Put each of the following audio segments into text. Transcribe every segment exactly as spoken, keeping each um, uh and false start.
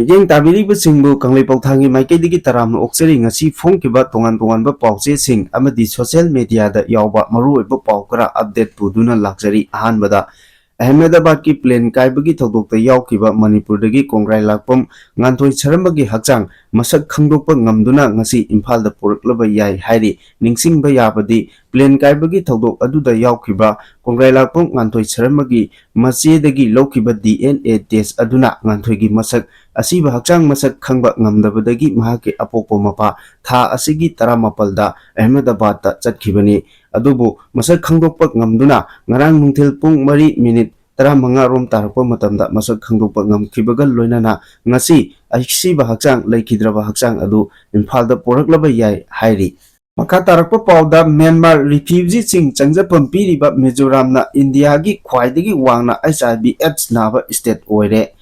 ꯃꯤꯠꯌꯦꯡ ꯇꯥꯕꯤꯔꯤꯕꯁꯤꯡꯕꯨ ꯀꯪꯂꯩꯄꯥꯎ ꯊꯥꯡꯒꯤ ꯃꯥꯏꯀꯩꯗꯒꯤ ꯇꯔꯥꯝꯅ ꯑꯣꯛꯆꯔꯤ꯫ ꯉꯁꯤ ꯐꯣꯡꯈꯤꯕ ꯇꯣꯉꯥꯟ ꯇꯣꯉꯥꯟꯕ ꯄꯥꯎꯆꯦꯁꯤꯡ ꯑꯃꯗꯤ ꯁꯣꯁꯤꯌꯦꯜ ꯃꯦꯗꯤꯌꯥꯗ ꯌꯥꯎꯕ ꯃꯔꯨꯑꯣꯏꯕ ꯄꯥꯎ ꯈꯔ ꯑꯞꯗꯦꯠ ꯄꯨꯗꯨꯅ ꯂꯥꯛꯆꯔꯤ꯫ ꯑꯍꯥꯟꯕꯗ, ꯑꯍꯃꯦꯗꯕꯥꯗꯀꯤ ꯄ꯭ꯂꯦꯟ ꯀꯥꯏꯕꯒꯤ ꯊꯧꯗꯣꯛꯇ ꯌꯥꯎꯈꯤꯕ ꯃꯅꯤꯄꯨꯔꯗꯒꯤ ꯀꯣꯡꯒ꯭ꯔꯥꯏ ꯂꯥꯛꯄꯝ ꯉꯥꯟꯊꯣꯏ ꯁꯔꯝꯕꯒꯤ ꯍꯛꯆꯥꯡ ꯃꯁꯛ ꯈꯪꯗꯣꯛꯄ ꯉꯝꯗꯨꯅ ꯉꯁꯤ ꯏꯝꯐꯥꯜꯗ ꯄꯨꯔꯛꯂꯕ ꯌꯥꯏ ꯍꯥꯏꯔꯤ꯫ ꯅꯤꯡꯁꯤꯡꯕ ꯌꯥꯕꯗꯤ, ꯄ꯭ꯂꯦꯟ ꯀꯥꯏꯕꯒꯤ ꯊꯧꯗꯣꯛ ꯑꯗꯨꯗ ꯌꯥꯎꯈꯤꯕ ꯀꯣꯡꯒ꯭ꯔꯥꯏ ꯂꯥꯛꯄꯝ ꯉꯥꯟꯊꯣꯏ ꯁꯔꯝꯕꯒꯤ ꯃꯆꯦꯗꯒꯤ ꯂꯧꯈꯤꯕ ꯗꯤ ꯑꯦꯟ ꯑꯦ ꯇꯦꯁ ꯑꯗꯨꯅ ꯉꯥꯟꯊꯣꯏꯒꯤ ꯃꯁꯛ ꯑꯁꯤꯕ ꯍꯛꯆꯥꯡ ꯃꯁꯛ ꯈꯪꯕ ꯉꯝꯗꯕꯗꯒꯤ ꯃꯍꯥꯛꯀꯤ ꯑꯄꯣꯛꯄ ꯃꯄꯥ ꯊꯥ ꯑꯁꯤꯒꯤ ꯇꯔꯥꯃꯥꯄꯜꯗ ꯑꯍꯃꯦꯗꯕꯥꯗꯇ ꯆꯠꯈꯤꯕꯅꯤ꯫ ꯑꯗꯨꯕꯨ ꯃꯁꯛ ꯈꯪꯗꯣꯛꯄ ꯉꯝꯗꯨꯅ ꯉꯔꯥꯡ ꯅꯨꯡꯊꯤꯜ ꯄꯨꯡ ꯃꯔꯤ ꯃꯤꯅꯤꯠ ꯇꯔꯥꯃꯉꯥ ꯔꯣꯝ ꯇꯥꯔꯛꯄ ꯃꯇꯝꯗ ꯃꯁꯛ ꯈꯪꯗꯣꯛꯄ ꯉꯝꯈꯤꯕꯒ ꯂꯣꯏꯅꯅ ꯉꯁꯤ ꯑꯁꯤꯕ ꯍꯛꯆꯥꯡ, ꯂꯩꯈꯤꯗ꯭ꯔꯕ ꯍꯛꯆꯥꯡ ꯑꯗꯨ ꯏꯝꯐꯥꯜꯗ ꯄꯨꯔꯛꯂꯕ ꯌꯥꯏ ꯍꯥꯏꯔꯤ꯫ ꯃꯈꯥ ꯇꯥꯔꯛꯄ ꯄꯥꯎꯗ, ꯃ꯭ꯌꯥꯟꯃꯥꯔ ꯔꯤꯐ꯭ꯌꯨꯖꯤꯁꯤꯡ ꯆꯪꯖꯐꯝ ꯄꯤꯔꯤꯕ ꯃꯤꯖꯣꯔꯥꯝꯅ ꯏꯟꯗꯤꯌꯥꯒꯤ ꯈ꯭ꯋꯥꯏꯗꯒꯤ ꯋꯥꯡꯅ ꯑꯩꯆ ꯑꯥꯏ ꯚꯤ ꯑꯦꯗꯁ ꯅꯥꯕ ꯁ꯭ꯇꯦꯠ ꯑꯣꯏꯔꯦ꯫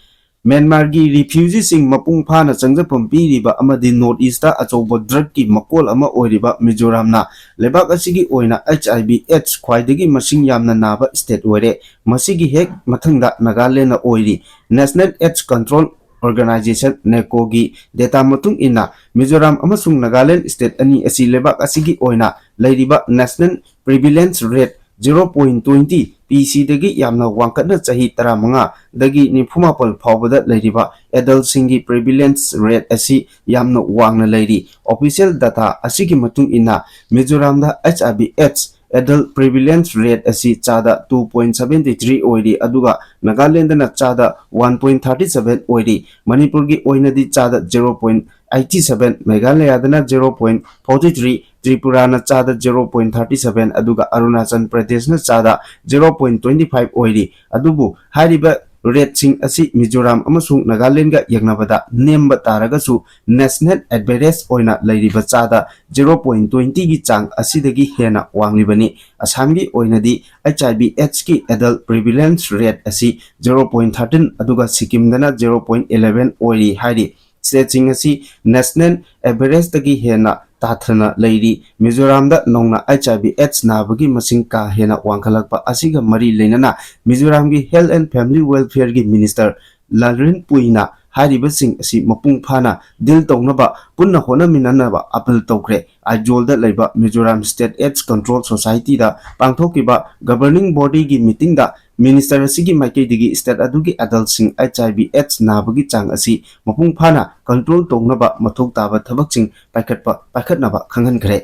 ꯃ꯭ꯌꯥꯟꯃꯥꯔꯒꯤ ꯔꯤꯐ꯭ꯌꯨꯖꯤꯁꯤꯡ ꯃꯄꯨꯡ ꯐꯥꯅ ꯆꯪꯖꯐꯝ ꯄꯤꯔꯤꯕ ꯑꯃꯗꯤ ꯅꯣꯔꯠ ꯏꯁꯇ ꯑꯆꯧꯕ ꯗ꯭ꯔꯒꯀꯤ ꯃꯀꯣꯜ ꯑꯃ ꯑꯣꯏꯔꯤꯕ ꯃꯤꯖꯣꯔꯥꯝꯅ ꯂꯩꯕꯥꯛ ꯑꯁꯤꯒꯤ ꯑꯣꯏꯅ ꯑꯩꯆ ꯑꯥꯏ ꯚꯤ ꯑꯦꯗꯁ ꯈ꯭ꯋꯥꯏꯗꯒꯤ ꯃꯁꯤꯡ ꯌꯥꯝꯅ ꯅꯥꯕ ꯁ꯭ꯇꯦꯠ ꯑꯣꯏꯔꯦ꯫ ꯃꯁꯤꯒꯤ ꯍꯦꯛ ꯃꯊꯪꯗ ꯅꯥꯒꯥꯂꯦꯟꯗ ꯑꯣꯏꯔꯤ꯫ ꯅꯦꯁꯅꯦꯜ ꯑꯦꯗꯁ ꯀꯟꯇ꯭ꯔꯣꯜ ꯑꯣꯔꯒꯅꯥꯏꯖꯦꯁꯟ, ꯅꯦꯀꯣꯒꯤ ꯗꯦꯇꯥ ꯃꯇꯨꯡ ꯏꯟꯅ, ꯃꯤꯖꯣꯔꯥꯝ ꯑꯃꯁꯨꯡ ꯅꯥꯒꯥꯂꯦꯟ ꯁ꯭ꯇꯦꯠ ꯑꯅꯤ ꯑꯁꯤ ꯂꯩꯕꯥꯛ ꯑꯁꯤꯒꯤ ꯑꯣꯏꯅ ꯂꯩꯔꯤꯕ national prevalence rate zero point twenty P ꯁꯤꯗꯒꯤ ꯌꯥꯝꯅ ꯋꯥꯡꯈꯠꯅ ꯆꯍꯤ ꯇꯔꯥꯃꯉꯥꯗꯒꯤ ꯅꯤꯐꯨꯃꯥꯄꯜ ꯐꯥꯎꯕꯗ ꯂꯩꯔꯤꯕ ꯑꯦꯗꯜꯁꯤꯡꯒꯤ ꯄ꯭ꯔꯤꯚꯤꯂꯦꯟꯁ ꯔꯦꯠ ꯑꯁꯤ ꯌꯥꯝꯅ ꯋꯥꯡꯅ ꯂꯩꯔꯤ꯫ ꯑꯣꯐꯤꯁꯤꯌꯦꯜ ꯗꯦꯇꯥ ꯑꯁꯤꯒꯤ ꯃꯇꯨꯡ ꯏꯟꯅ, ꯃꯤꯖꯣꯔꯥꯝꯗ ꯑꯩꯆ ꯑꯥꯏ ꯚꯤ ꯑꯦꯗꯁ ꯑꯦꯗꯜ ꯄ꯭ꯔꯤꯚꯤꯂꯦꯟꯁ ꯔꯦꯠ ꯑꯁꯤ ꯆꯥꯗ ꯇꯨ ꯄꯣꯏꯟ ꯁꯚꯦꯟꯇꯤ ꯊ꯭ꯔꯤ ꯑꯣꯏꯔꯤ, ꯑꯗꯨꯒ ꯅꯥꯒꯥꯂꯦꯟꯗꯅ ꯆꯥꯗ ꯋꯥꯟ ꯄꯣꯏꯟ ꯊꯥꯔꯇꯤ ꯁꯚꯦꯟ ꯑꯣꯏꯔꯤ꯫ ꯃꯅꯤꯄꯨꯔꯒꯤ ꯑꯣꯏꯅꯗꯤ ꯆꯥꯗ ꯖꯤꯔꯣ ꯄꯣꯏꯟ ꯑꯩꯠꯇꯤ ꯁꯚꯦꯟ, ꯃꯦꯘꯥꯂꯌꯥꯗꯅ ꯖꯤꯔꯣ ꯄꯣꯏꯟ ꯐꯣꯔꯇꯤ ꯊ꯭ꯔꯤ, ꯇ꯭ꯔꯤꯄꯨꯔꯥꯅ ꯆꯥꯗ ꯖꯤꯔꯣ ꯄꯣꯏꯟ ꯊꯥꯔꯇꯤ ꯁꯚꯦꯟ, ꯑꯗꯨꯒ ꯑꯔꯨꯅꯥꯆꯜ ꯄ꯭ꯔꯗꯦꯁꯅ ꯆꯥꯗ ꯖꯤꯔꯣ ꯄꯣꯏꯟ ꯇ꯭ꯋꯦꯟꯇꯤ ꯐꯥꯏꯚ ꯑꯣꯏꯔꯤ꯫ ꯑꯗꯨꯕꯨ ꯍꯥꯏꯔꯤꯕ ꯔꯦꯠꯁꯤꯡ ꯑꯁꯤ ꯃꯤꯖꯣꯔꯥꯝ ꯑꯃꯁꯨꯡ ꯅꯥꯒꯥꯂꯦꯟꯒ ꯌꯦꯡꯅꯕꯗ ꯅꯦꯝꯕ ꯇꯥꯔꯒꯁꯨ, ꯅꯦꯁꯅꯦꯜ ꯑꯦꯚꯔꯦꯖ ꯑꯣꯏꯅ ꯂꯩꯔꯤꯕ ꯆꯥꯗ ꯖꯤꯔꯣ ꯄꯣꯏꯟ ꯇ꯭ꯋꯦꯟꯇꯤꯒꯤ ꯆꯥꯡ ꯑꯁꯤꯗꯒꯤ ꯍꯦꯟꯅ ꯋꯥꯡꯂꯤꯕꯅꯤ꯫ ꯑꯁꯥꯝꯒꯤ ꯑꯣꯏꯅꯗꯤ ꯑꯩꯆ ꯑꯥꯏ ꯚꯤ ꯑꯦꯗꯁꯀꯤ ꯑꯦꯗꯜ ꯄ꯭ꯔꯤꯚꯤꯂꯦꯟꯁ ꯔꯦꯠ ꯑꯁꯤ ꯖꯤꯔꯣ ꯄꯣꯏꯟ ꯊꯥꯔꯇꯤꯟ, ꯑꯗꯨꯒ ꯁꯤꯛꯀꯤꯝꯗꯅ ꯖꯤꯔꯣ ꯄꯣꯏꯟ ꯏꯂꯦꯚꯦꯟ ꯑꯣꯏꯔꯤ ꯍꯥꯏꯔꯤ꯫ ꯁ꯭ꯇꯦꯠꯁꯤꯡ ꯑꯁꯤ ꯅꯦꯁꯅꯦꯜ ꯑꯦꯚꯔꯦꯖꯇꯒꯤ ꯍꯦꯟꯅ ꯇꯥꯊꯅ ꯂꯩꯔꯤ꯫ ꯃꯤꯖꯣꯔꯥꯝꯗ ꯅꯧꯅ ꯑꯩꯆ ꯑꯥꯏ ꯚꯤ ꯑꯦꯗꯁ ꯅꯥꯕꯒꯤ ꯃꯁꯤꯡ ꯀꯥ ꯍꯦꯟꯅ ꯋꯥꯡꯈꯠꯂꯛꯄ ꯑꯁꯤꯒ ꯃꯔꯤ ꯂꯩꯅꯅ, ꯃꯤꯖꯣꯔꯥꯝꯒꯤ ꯍꯦꯜꯊ ꯑꯦꯟ ꯐꯦꯃꯤꯂꯤ ꯋꯦꯜꯐꯤꯌꯔꯒꯤ ꯃꯤꯅꯤꯁꯇꯔ ꯂꯥꯜꯔꯤꯟ ꯄꯨꯏꯅ ꯍꯥꯏꯔꯤꯕꯁꯤꯡ ꯑꯁꯤ ꯃꯄꯨꯡ ꯐꯥꯅ ꯗꯤꯜ ꯇꯧꯅꯕ ꯄꯨꯟꯅ ꯍꯣꯠꯅꯃꯤꯟꯅꯅꯕ ꯑꯄꯤꯜ ꯇꯧꯈ꯭ꯔꯦ꯫ ꯑꯥꯏꯖꯣꯜꯗ ꯂꯩꯕ ꯃꯤꯖꯣꯔꯥꯝ ꯁ꯭ꯇꯦꯠ ꯑꯦꯗꯁ ꯀꯟꯇ꯭ꯔꯣꯜ ꯁꯣꯁꯥꯏꯇꯤꯗ ꯄꯥꯡꯊꯣꯛꯈꯤꯕ ꯒꯕꯔꯅꯤꯡ ꯕꯣꯗꯤꯒꯤ ꯃꯤꯇꯤꯡꯗ ꯃꯤꯅꯤꯁꯇꯔ ꯑꯁꯤꯒꯤ ꯃꯥꯏꯀꯩꯗꯒꯤ ꯁ꯭ꯇꯦꯠ ꯑꯗꯨꯒꯤ ꯑꯦꯗꯜꯁꯤꯡ ꯑꯩꯆ ꯑꯥꯏ ꯚꯤ ꯑꯦꯗꯁ ꯅꯥꯕꯒꯤ ꯆꯥꯡ ꯑꯁꯤ ꯃꯄꯨꯡ ꯐꯥꯅ ꯀꯟꯇ꯭ꯔꯣꯜ ꯇꯧꯅꯕ ꯃꯊꯧ ꯇꯥꯕ ꯊꯕꯛꯁꯤꯡ ꯄꯥꯏꯈꯠꯄ ꯄꯥꯏꯈꯠꯅꯕ ꯈꯪꯍꯟꯈ꯭ꯔꯦ꯫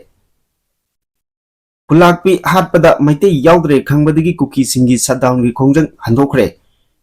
ꯈꯨꯂꯥꯛꯄꯤ ꯍꯥꯠꯄꯗ ꯃꯩꯇꯩ ꯌꯥꯎꯗ꯭ꯔꯦ ꯈꯪꯕꯗꯒꯤ ꯀꯨꯀꯤꯁꯤꯡꯒꯤ ꯁꯠꯗꯥꯎꯟꯒꯤ ꯈꯣꯡꯖꯪ ꯍꯟꯗꯣꯛꯈ꯭ꯔꯦ꯫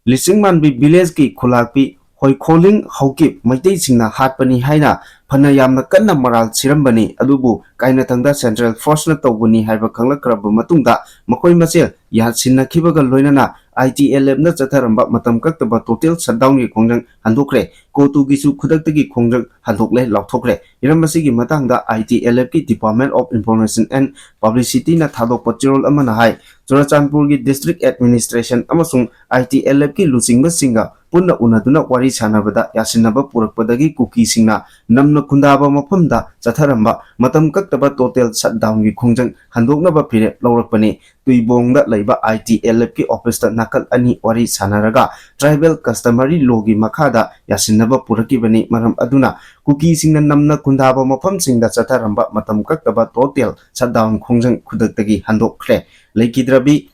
ꯂꯤꯁꯤꯡ ꯃꯥꯟꯕꯤ ꯚꯤꯂꯦꯖꯀꯤ ꯈꯨꯂꯥꯛꯄꯤ ꯍꯣꯏꯈꯣꯂꯤꯡ ꯍꯧꯀꯤꯞ ꯃꯩꯇꯩꯁꯤꯡꯅ ꯍꯥꯠꯄꯅꯤ ꯍꯥꯏꯅ ꯐꯅ ꯌꯥꯝꯅ ꯀꯟꯅ ꯃꯔꯥꯜ ꯁꯤꯔꯝꯕꯅꯤ, ꯑꯗꯨꯕꯨ ꯀꯥꯏꯅꯊꯪꯗ ꯁꯦꯟꯇ꯭ꯔꯦꯜ ꯐꯣꯔꯁꯅ ꯇꯧꯕꯅꯤ ꯍꯥꯏꯕ ꯈꯪꯂꯛꯈ꯭ꯔꯕ ꯃꯇꯨꯡꯗ ꯃꯈꯣꯏ ꯃꯁꯦꯜ ꯌꯥꯁꯤꯟꯅꯈꯤꯕꯒ ꯂꯣꯏꯅꯅ ꯑꯥꯏ ꯇꯤ ꯑꯦꯜ ꯑꯦꯐꯅ ꯆꯠꯊꯔꯝꯕ ꯃꯇꯝ ꯀꯛꯇꯕ ꯇꯣꯇꯦꯜ ꯁꯠꯗꯥꯎꯟꯒꯤ ꯈꯣꯡꯖꯪ ꯍꯟꯗꯣꯛꯈ꯭ꯔꯦ꯫ ꯀꯣꯇꯨꯒꯤꯁꯨ ꯈꯨꯗꯛꯇꯒꯤ ꯈꯣꯡꯖꯪ ꯍꯟꯗꯣꯛꯂꯦ ꯂꯥꯎꯊꯣꯛꯈ꯭ꯔꯦ꯫ ꯍꯤꯔꯝ ꯑꯁꯤꯒꯤ ꯃꯇꯥꯡꯗ ꯑꯥꯏ ꯇꯤ ꯑꯦꯜ ꯑꯦꯐꯀꯤ Department of Information and Publicityꯅ ꯊꯥꯗꯣꯛꯄ ꯆꯦꯔꯣꯜ ꯑꯃꯅ ꯍꯥꯏ, ꯆꯨꯔꯆꯥꯟꯄꯨꯔꯒꯤ ꯗꯤꯁꯇ꯭ꯔꯤꯛ ꯑꯦꯗꯃꯤꯅꯤꯁꯇ꯭ꯔꯦꯁꯟ ꯑꯃꯁꯨꯡ ꯑꯥꯏ ꯇꯤ ꯑꯦꯜ ꯑꯦꯐꯀꯤ ꯂꯨꯆꯤꯡꯕꯁꯤꯡꯒ ꯄꯨꯟꯅ ꯎꯅꯗꯨꯅ ꯋꯥꯔꯤ ꯁꯥꯟꯅꯕꯗ ꯌꯥꯁꯤꯟꯅꯕ ꯄꯨꯔꯛꯄꯗꯒꯤ ꯀꯨꯀꯤꯁꯤꯡꯅ ꯅꯝꯅ ꯈꯨꯟꯗꯥꯕ ꯃꯐꯝꯗ ꯆꯠꯊꯔꯝꯕ ꯃꯇꯝ ꯀꯛꯇꯕ ꯇꯣꯇꯦꯜ ꯁꯠꯗꯥꯎꯟꯒꯤ ꯈꯣꯡꯖꯪ ꯍꯟꯗꯣꯛꯅꯕ ꯐꯤꯔꯦꯞ ꯂꯧꯔꯛꯄꯅꯤ꯫ ꯇꯨꯏꯕꯣꯡꯗ ꯂꯩꯕ ꯑꯥꯏ ꯇꯤ ꯑꯦꯜ ꯑꯦꯐꯀꯤ ꯑꯣꯐꯤꯁꯇ ꯅꯥꯀꯜ ꯑꯅꯤ ꯋꯥꯔꯤ ꯁꯥꯟꯅꯔꯒ ꯇ꯭ꯔꯥꯏꯕꯦꯜ ꯀꯁꯇꯃꯔꯤ ꯂꯣꯒꯤ ꯃꯈꯥꯗ ꯌꯥꯁꯤꯟꯅꯕ ꯄꯨꯔꯛꯈꯤꯕꯅꯤ꯫ ꯃꯔꯝ ꯑꯗꯨꯅ ꯀꯨꯀꯤꯁꯤꯡꯅ ꯅꯝꯅ ꯈꯨꯟꯗꯥꯕ ꯃꯐꯝꯁꯤꯡꯗ ꯆꯠꯊꯔꯝꯕ ꯃꯇꯝ ꯀꯛꯇꯕ ꯇꯣꯇꯦꯜ ꯁꯠꯗꯥꯎꯟ ꯈꯣꯡꯖꯪ ꯈꯨꯗꯛꯇꯒꯤ ꯍꯟꯗꯣꯛꯈ꯭ꯔꯦ꯫ ꯂꯩꯈꯤꯗ꯭ꯔꯕꯤ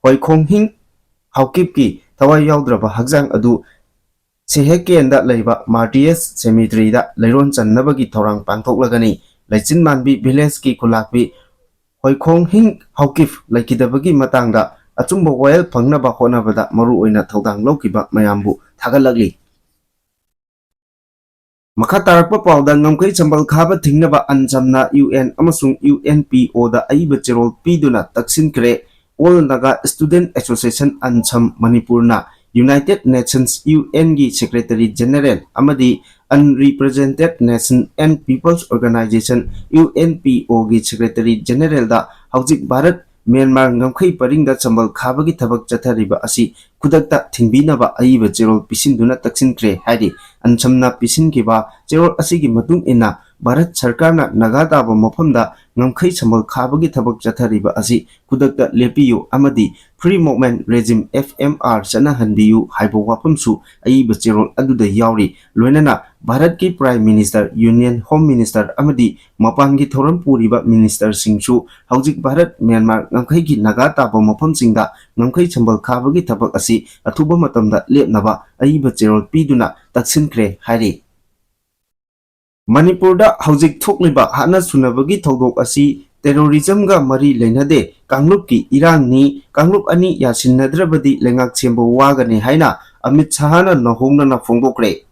ꯍꯣꯏꯈꯣꯡꯍꯤꯡ ꯍꯥꯎꯀꯤꯞꯀꯤ ꯊꯋꯥꯏ ꯌꯥꯎꯗ꯭ꯔꯕ ꯍꯛꯆꯥꯡ ꯑꯗꯨ ꯁꯦꯍꯦꯀꯦꯟꯗ ꯂꯩꯕ ꯃꯥꯔꯇꯤꯌꯦꯁ ꯁꯦꯃꯤꯇ꯭ꯔꯤꯗ ꯂꯩꯔꯣꯟ ꯆꯟꯅꯕꯒꯤ ꯊꯧꯔꯥꯡ ꯄꯥꯡꯊꯣꯛꯂꯒꯅꯤ꯫ ꯂꯩꯆꯤꯟ ꯃꯥꯟꯕꯤ ꯚꯤꯂꯦꯖꯀꯤ ꯈꯨꯂꯥꯛꯄꯤ ꯍꯣꯏꯈꯣꯡꯍꯤꯡ ꯍꯥꯎꯀꯤꯞ ꯂꯩꯈꯤꯗꯕꯒꯤ ꯃꯇꯥꯡꯗ ꯑꯆꯨꯝꯕ ꯋꯥꯌꯦꯜ ꯐꯪꯅꯕ ꯍꯣꯠꯅꯕꯗ ꯃꯔꯨꯑꯣꯏꯅ ꯊꯧꯗꯥꯡ ꯂꯧꯈꯤꯕ ꯃꯌꯥꯝꯕꯨ ꯊꯥꯒꯠꯂꯛꯂꯤ꯫ ꯃꯈꯥ ꯇꯥꯔꯛꯄ ꯄꯥꯎꯗ, ꯉꯝꯈꯩ ꯆꯝꯕꯜ ꯈꯥꯕ ꯊꯤꯡꯅꯕ ꯑꯟꯁꯝꯅ ꯌꯨ ꯑꯦꯟ ꯑꯃꯁꯨꯡ ꯌꯨ ꯑꯦꯟ ꯄꯤ ꯑꯣꯗ ꯑꯏꯕ ꯆꯦꯔꯣꯜ ꯄꯤꯗꯨꯅ ꯇꯛꯁꯤꯟꯈ꯭ꯔꯦ꯫ All Naga Student Association ꯑꯟꯁꯝ ꯃꯅꯤꯄꯨꯔꯅ United Nations, ꯌꯨ ꯑꯦꯟꯒꯤ Secretary General ꯑꯃꯗꯤ Unrepresented Nation and Peoples Organization, U N P ꯑꯣꯒꯤ Secretary Generalꯗ ꯍꯧꯖꯤꯛ ꯚꯥꯔꯠ ꯃ꯭ꯌꯥꯟꯃꯥꯔ ꯉꯝꯈꯩ ꯄꯔꯤꯡꯗ ꯆꯝꯕꯜ ꯈꯥꯕꯒꯤ ꯊꯕꯛ ꯆꯠꯊꯔꯤꯕ ꯑꯁꯤ ꯈꯨꯗꯛꯇ ꯊꯤꯡꯕꯤꯅꯕ ꯑꯏꯕ ꯆꯦꯔꯣꯜ ꯄꯤꯁꯤꯟꯗꯨꯅ ꯇꯛꯁꯤꯟꯈ꯭ꯔꯦ ꯍꯥꯏꯔꯤ꯫ ꯑꯟꯁꯝꯅ ꯄꯤꯁꯤꯟꯈꯤꯕ ꯆꯦꯔꯣꯜ ꯑꯁꯤꯒꯤ ꯃꯇꯨꯡ ꯏꯟꯅ, ꯚꯥꯔꯠ ꯁꯔꯀꯥꯔꯅ ꯅꯥꯒꯥ ꯇꯥꯕ ꯃꯐꯝꯗ ꯉꯝꯈꯩ ꯁꯝꯕꯜ ꯈꯥꯕꯒꯤ ꯊꯕꯛ ꯆꯠꯊꯔꯤꯕ ꯑꯁꯤ ꯈꯨꯗꯛꯇ ꯂꯦꯞꯄꯤꯌꯨ ꯑꯃꯗꯤ Free Movement Regime, F M R, ꯆꯠꯅꯍꯟꯕꯤꯌꯨ ꯍꯥꯏꯕ ꯋꯥꯐꯝꯁꯨ ꯑꯏꯕ ꯆꯦꯔꯣꯜ ꯑꯗꯨꯗ ꯌꯥꯎꯔꯤ꯫ ꯂꯣꯏꯅꯅ ꯚꯥꯔꯠꯀꯤ Prime Minister, Union Home Minister ꯑꯃꯗꯤ ꯃꯄꯥꯟꯒꯤ ꯊꯧꯔꯝ ꯄꯨꯔꯤꯕ ministerꯁꯤꯡꯁꯨ ꯍꯧꯖꯤꯛ ꯚꯥꯔꯠ ꯃ꯭ꯌꯥꯟꯃꯥꯔ ꯉꯝꯈꯩꯒꯤ ꯅꯥꯒꯥ ꯇꯥꯕ ꯃꯐꯝꯁꯤꯡꯗ ꯉꯝꯈꯩ ꯁꯝꯕꯜ ꯈꯥꯕꯒꯤ ꯊꯕꯛ ꯑꯁꯤ ꯑꯊꯨꯕ ꯃꯇꯝꯗ ꯂꯦꯞꯅꯕ ꯑꯏꯕ ꯆꯦꯔꯣꯜ ꯄꯤꯗꯨꯅ ꯇꯛꯁꯤꯟꯈ꯭ꯔꯦ ꯍꯥꯏꯔꯤ꯫ ꯃꯅꯤꯄꯨꯔꯗ ꯍꯧꯖꯤꯛ ꯊꯣꯛꯂꯤꯕ ꯍꯥꯠꯅ ꯁꯨꯅꯕꯒꯤ ꯊꯧꯗꯣꯛ ꯑꯁꯤ terrorismꯒ ꯃꯔꯤ ꯂꯩꯅꯗꯦ, ꯀꯥꯡꯂꯨꯞꯀꯤ ꯏꯔꯥꯡꯅꯤ, ꯀꯥꯡꯂꯨꯞ ꯑꯅꯤ ꯌꯥꯁꯤꯟꯅꯗ꯭ꯔꯕꯗꯤ ꯂꯩꯉꯥꯛ ꯁꯦꯝꯕ ꯋꯥꯒꯅꯤ ꯍꯥꯏꯅ ꯑꯃꯤꯠ ꯁꯍꯥꯅ ꯅꯧꯍꯧꯅꯅ ꯐꯣꯡꯗꯣꯛꯈ꯭ꯔꯦ꯫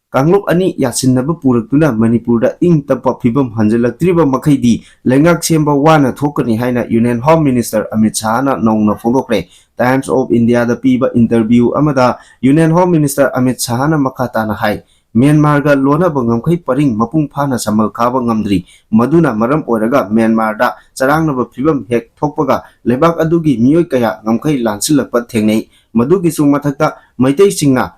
ꯀꯥꯡꯂꯨꯞ ꯑꯅꯤ ꯌꯥꯁꯤꯟꯅꯕ ꯄꯨꯔꯛꯇꯨꯅ ꯃꯅꯤꯄꯨꯔꯗ ꯏꯪ ꯇꯞꯄ ꯐꯤꯕꯝ ꯍꯟꯖꯤꯜꯂꯛꯇ꯭ꯔꯤꯕ ꯃꯈꯩꯗꯤ ꯂꯩꯉꯥꯛ ꯁꯦꯝꯕ ꯋꯥꯅ ꯊꯣꯛꯀꯅꯤ ꯍꯥꯏꯅ Union Home Minister ꯑꯃꯤꯠ ꯁꯍꯥꯅ ꯅꯧꯅ ꯐꯣꯡꯗꯣꯛꯈ꯭ꯔꯦ꯫ Times of Indiaꯗ ꯄꯤꯕ interview ꯑꯃꯗ Union Home Minister ꯑꯃꯤꯠ ꯁꯍꯥꯅ ꯃꯈꯥ ꯇꯥꯅ ꯍꯥꯏ, ꯃ꯭ꯌꯥꯟꯃꯥꯔꯒ ꯂꯣꯟꯅꯕ ꯉꯝꯈꯩ ꯄꯔꯤꯡ ꯃꯄꯨꯡ ꯐꯥꯅ ꯁꯝꯕꯜ ꯈꯥꯕ ꯉꯝꯗ꯭ꯔꯤ꯫ ꯃꯗꯨꯅ ꯃꯔꯝ ꯑꯣꯏꯔꯒ ꯃ꯭ꯌꯥꯟꯃꯥꯔꯗ ꯆꯔꯥꯡꯅꯕ ꯐꯤꯕꯝ ꯍꯦꯛ ꯊꯣꯛꯄꯒ ꯂꯩꯕꯥꯛ ꯑꯗꯨꯒꯤ ꯃꯤꯑꯣꯏ ꯀꯌꯥ ꯉꯝꯈꯩ ꯂꯥꯟꯁꯤꯜꯂꯛꯄ ꯊꯦꯡꯅꯩ꯫ ꯃꯗꯨꯒꯤꯁꯨ ꯃꯊꯛꯇ ꯃꯩꯇꯩꯁꯤꯡꯅ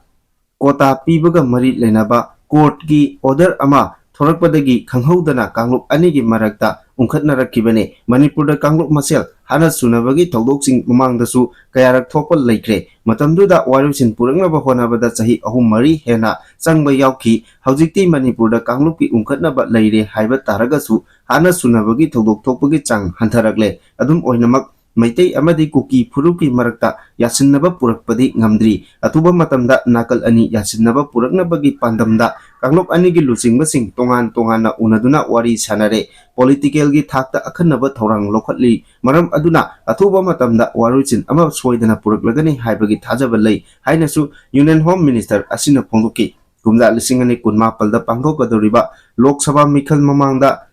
ꯀꯣꯇꯥ ꯄꯤꯕꯒ ꯃꯔꯤ ꯂꯩꯅꯕ courtꯀꯤ order ꯑꯃ ꯊꯣꯔꯛꯄꯗꯒꯤ ꯈꯪꯍꯧꯗꯅ ꯀꯥꯡꯂꯨꯞ ꯑꯅꯤꯒꯤ ꯃꯔꯛꯇ ꯎꯪꯈꯠꯅꯔꯛꯈꯤꯕꯅꯤ꯫ ꯃꯅꯤꯄꯨꯔꯗ ꯀꯥꯡꯂꯨꯞ ꯃꯁꯦꯜ ꯍꯥꯠꯅ ꯁꯨꯅꯕꯒꯤ ꯊꯧꯗꯣꯛꯁꯤꯡ ꯃꯃꯥꯡꯗꯁꯨ ꯀꯌꯥꯔꯛ ꯊꯣꯛꯄ ꯂꯩꯈ꯭ꯔꯦ꯫ ꯃꯇꯝꯗꯨꯗ ꯋꯥꯔꯣꯏꯁꯤꯟ ꯄꯨꯔꯛꯅꯕ ꯍꯣꯠꯅꯕꯗ ꯆꯍꯤ ꯑꯍꯨꯝ ꯃꯔꯤ ꯍꯦꯟꯅ ꯆꯪꯕ ꯌꯥꯎꯈꯤ꯫ ꯍꯧꯖꯤꯛꯇꯤ ꯃꯅꯤꯄꯨꯔꯗ ꯀꯥꯡꯂꯨꯞꯀꯤ ꯎꯪꯈꯠꯅꯕ ꯂꯩꯔꯦ ꯍꯥꯏꯕ ꯇꯥꯔꯒꯁꯨ ꯍꯥꯠꯅ ꯁꯨꯅꯕꯒꯤ ꯊꯧꯗꯣꯛ ꯊꯣꯛꯄꯒꯤ ꯆꯥꯡ ꯍꯟꯊꯔꯛꯂꯦ꯫ ꯑꯗꯨꯝ ꯑꯣꯏꯅꯃꯛ, ꯃꯩꯇꯩ ꯑꯃꯗꯤ ꯀꯨꯀꯤ ꯐꯨꯔꯨꯞꯀꯤ ꯃꯔꯛꯇ ꯌꯥꯁꯤꯟꯅꯕ ꯄꯨꯔꯛꯄꯗꯤ ꯉꯝꯗ꯭ꯔꯤ꯫ ꯑꯊꯨꯕ ꯃꯇꯝꯗ ꯅꯥꯀꯜ ꯑꯅꯤ ꯌꯥꯁꯤꯟꯅꯕ ꯄꯨꯔꯛꯅꯕꯒꯤ ꯄꯥꯟꯗꯝꯗ ꯀꯥꯡꯂꯨꯞ ꯑꯅꯤꯒꯤ ꯂꯨꯆꯤꯡꯕꯁꯤꯡ ꯇꯣꯉꯥꯟ ꯇꯣꯉꯥꯟꯅ ꯎꯅꯗꯨꯅ ꯋꯥꯔꯤ ꯁꯥꯅꯔꯦ꯫ Politicalꯒꯤ ꯊꯥꯛꯇ ꯑꯈꯟꯅꯕ ꯊꯧꯔꯥꯡ ꯂꯧꯈꯠꯂꯤ꯫ ꯃꯔꯝ ꯑꯗꯨꯅ ꯑꯊꯨꯕ ꯃꯇꯝꯗ ꯋꯥꯔꯣꯏꯁꯤꯟ ꯑꯃ ꯁꯣꯏꯗꯅ ꯄꯨꯔꯛꯂꯒꯅꯤ ꯍꯥꯏꯕꯒꯤ ꯊꯥꯖꯕ ꯂꯩ ꯍꯥꯏꯅꯁꯨ Union Home Minister ꯑꯁꯤꯅ ꯐꯣꯡꯗꯣꯛꯈꯤ꯫ ꯀꯨꯝꯖꯥ ꯂꯤꯁꯤꯡ ꯑꯅꯤ ꯀꯨꯟꯃꯥꯄꯜꯗ ꯄꯥꯡꯊꯣꯛꯀꯗꯧꯔꯤꯕ ꯂꯣꯛ ꯁꯚꯥ ꯃꯤꯈꯜ ꯃꯃꯥꯡꯗ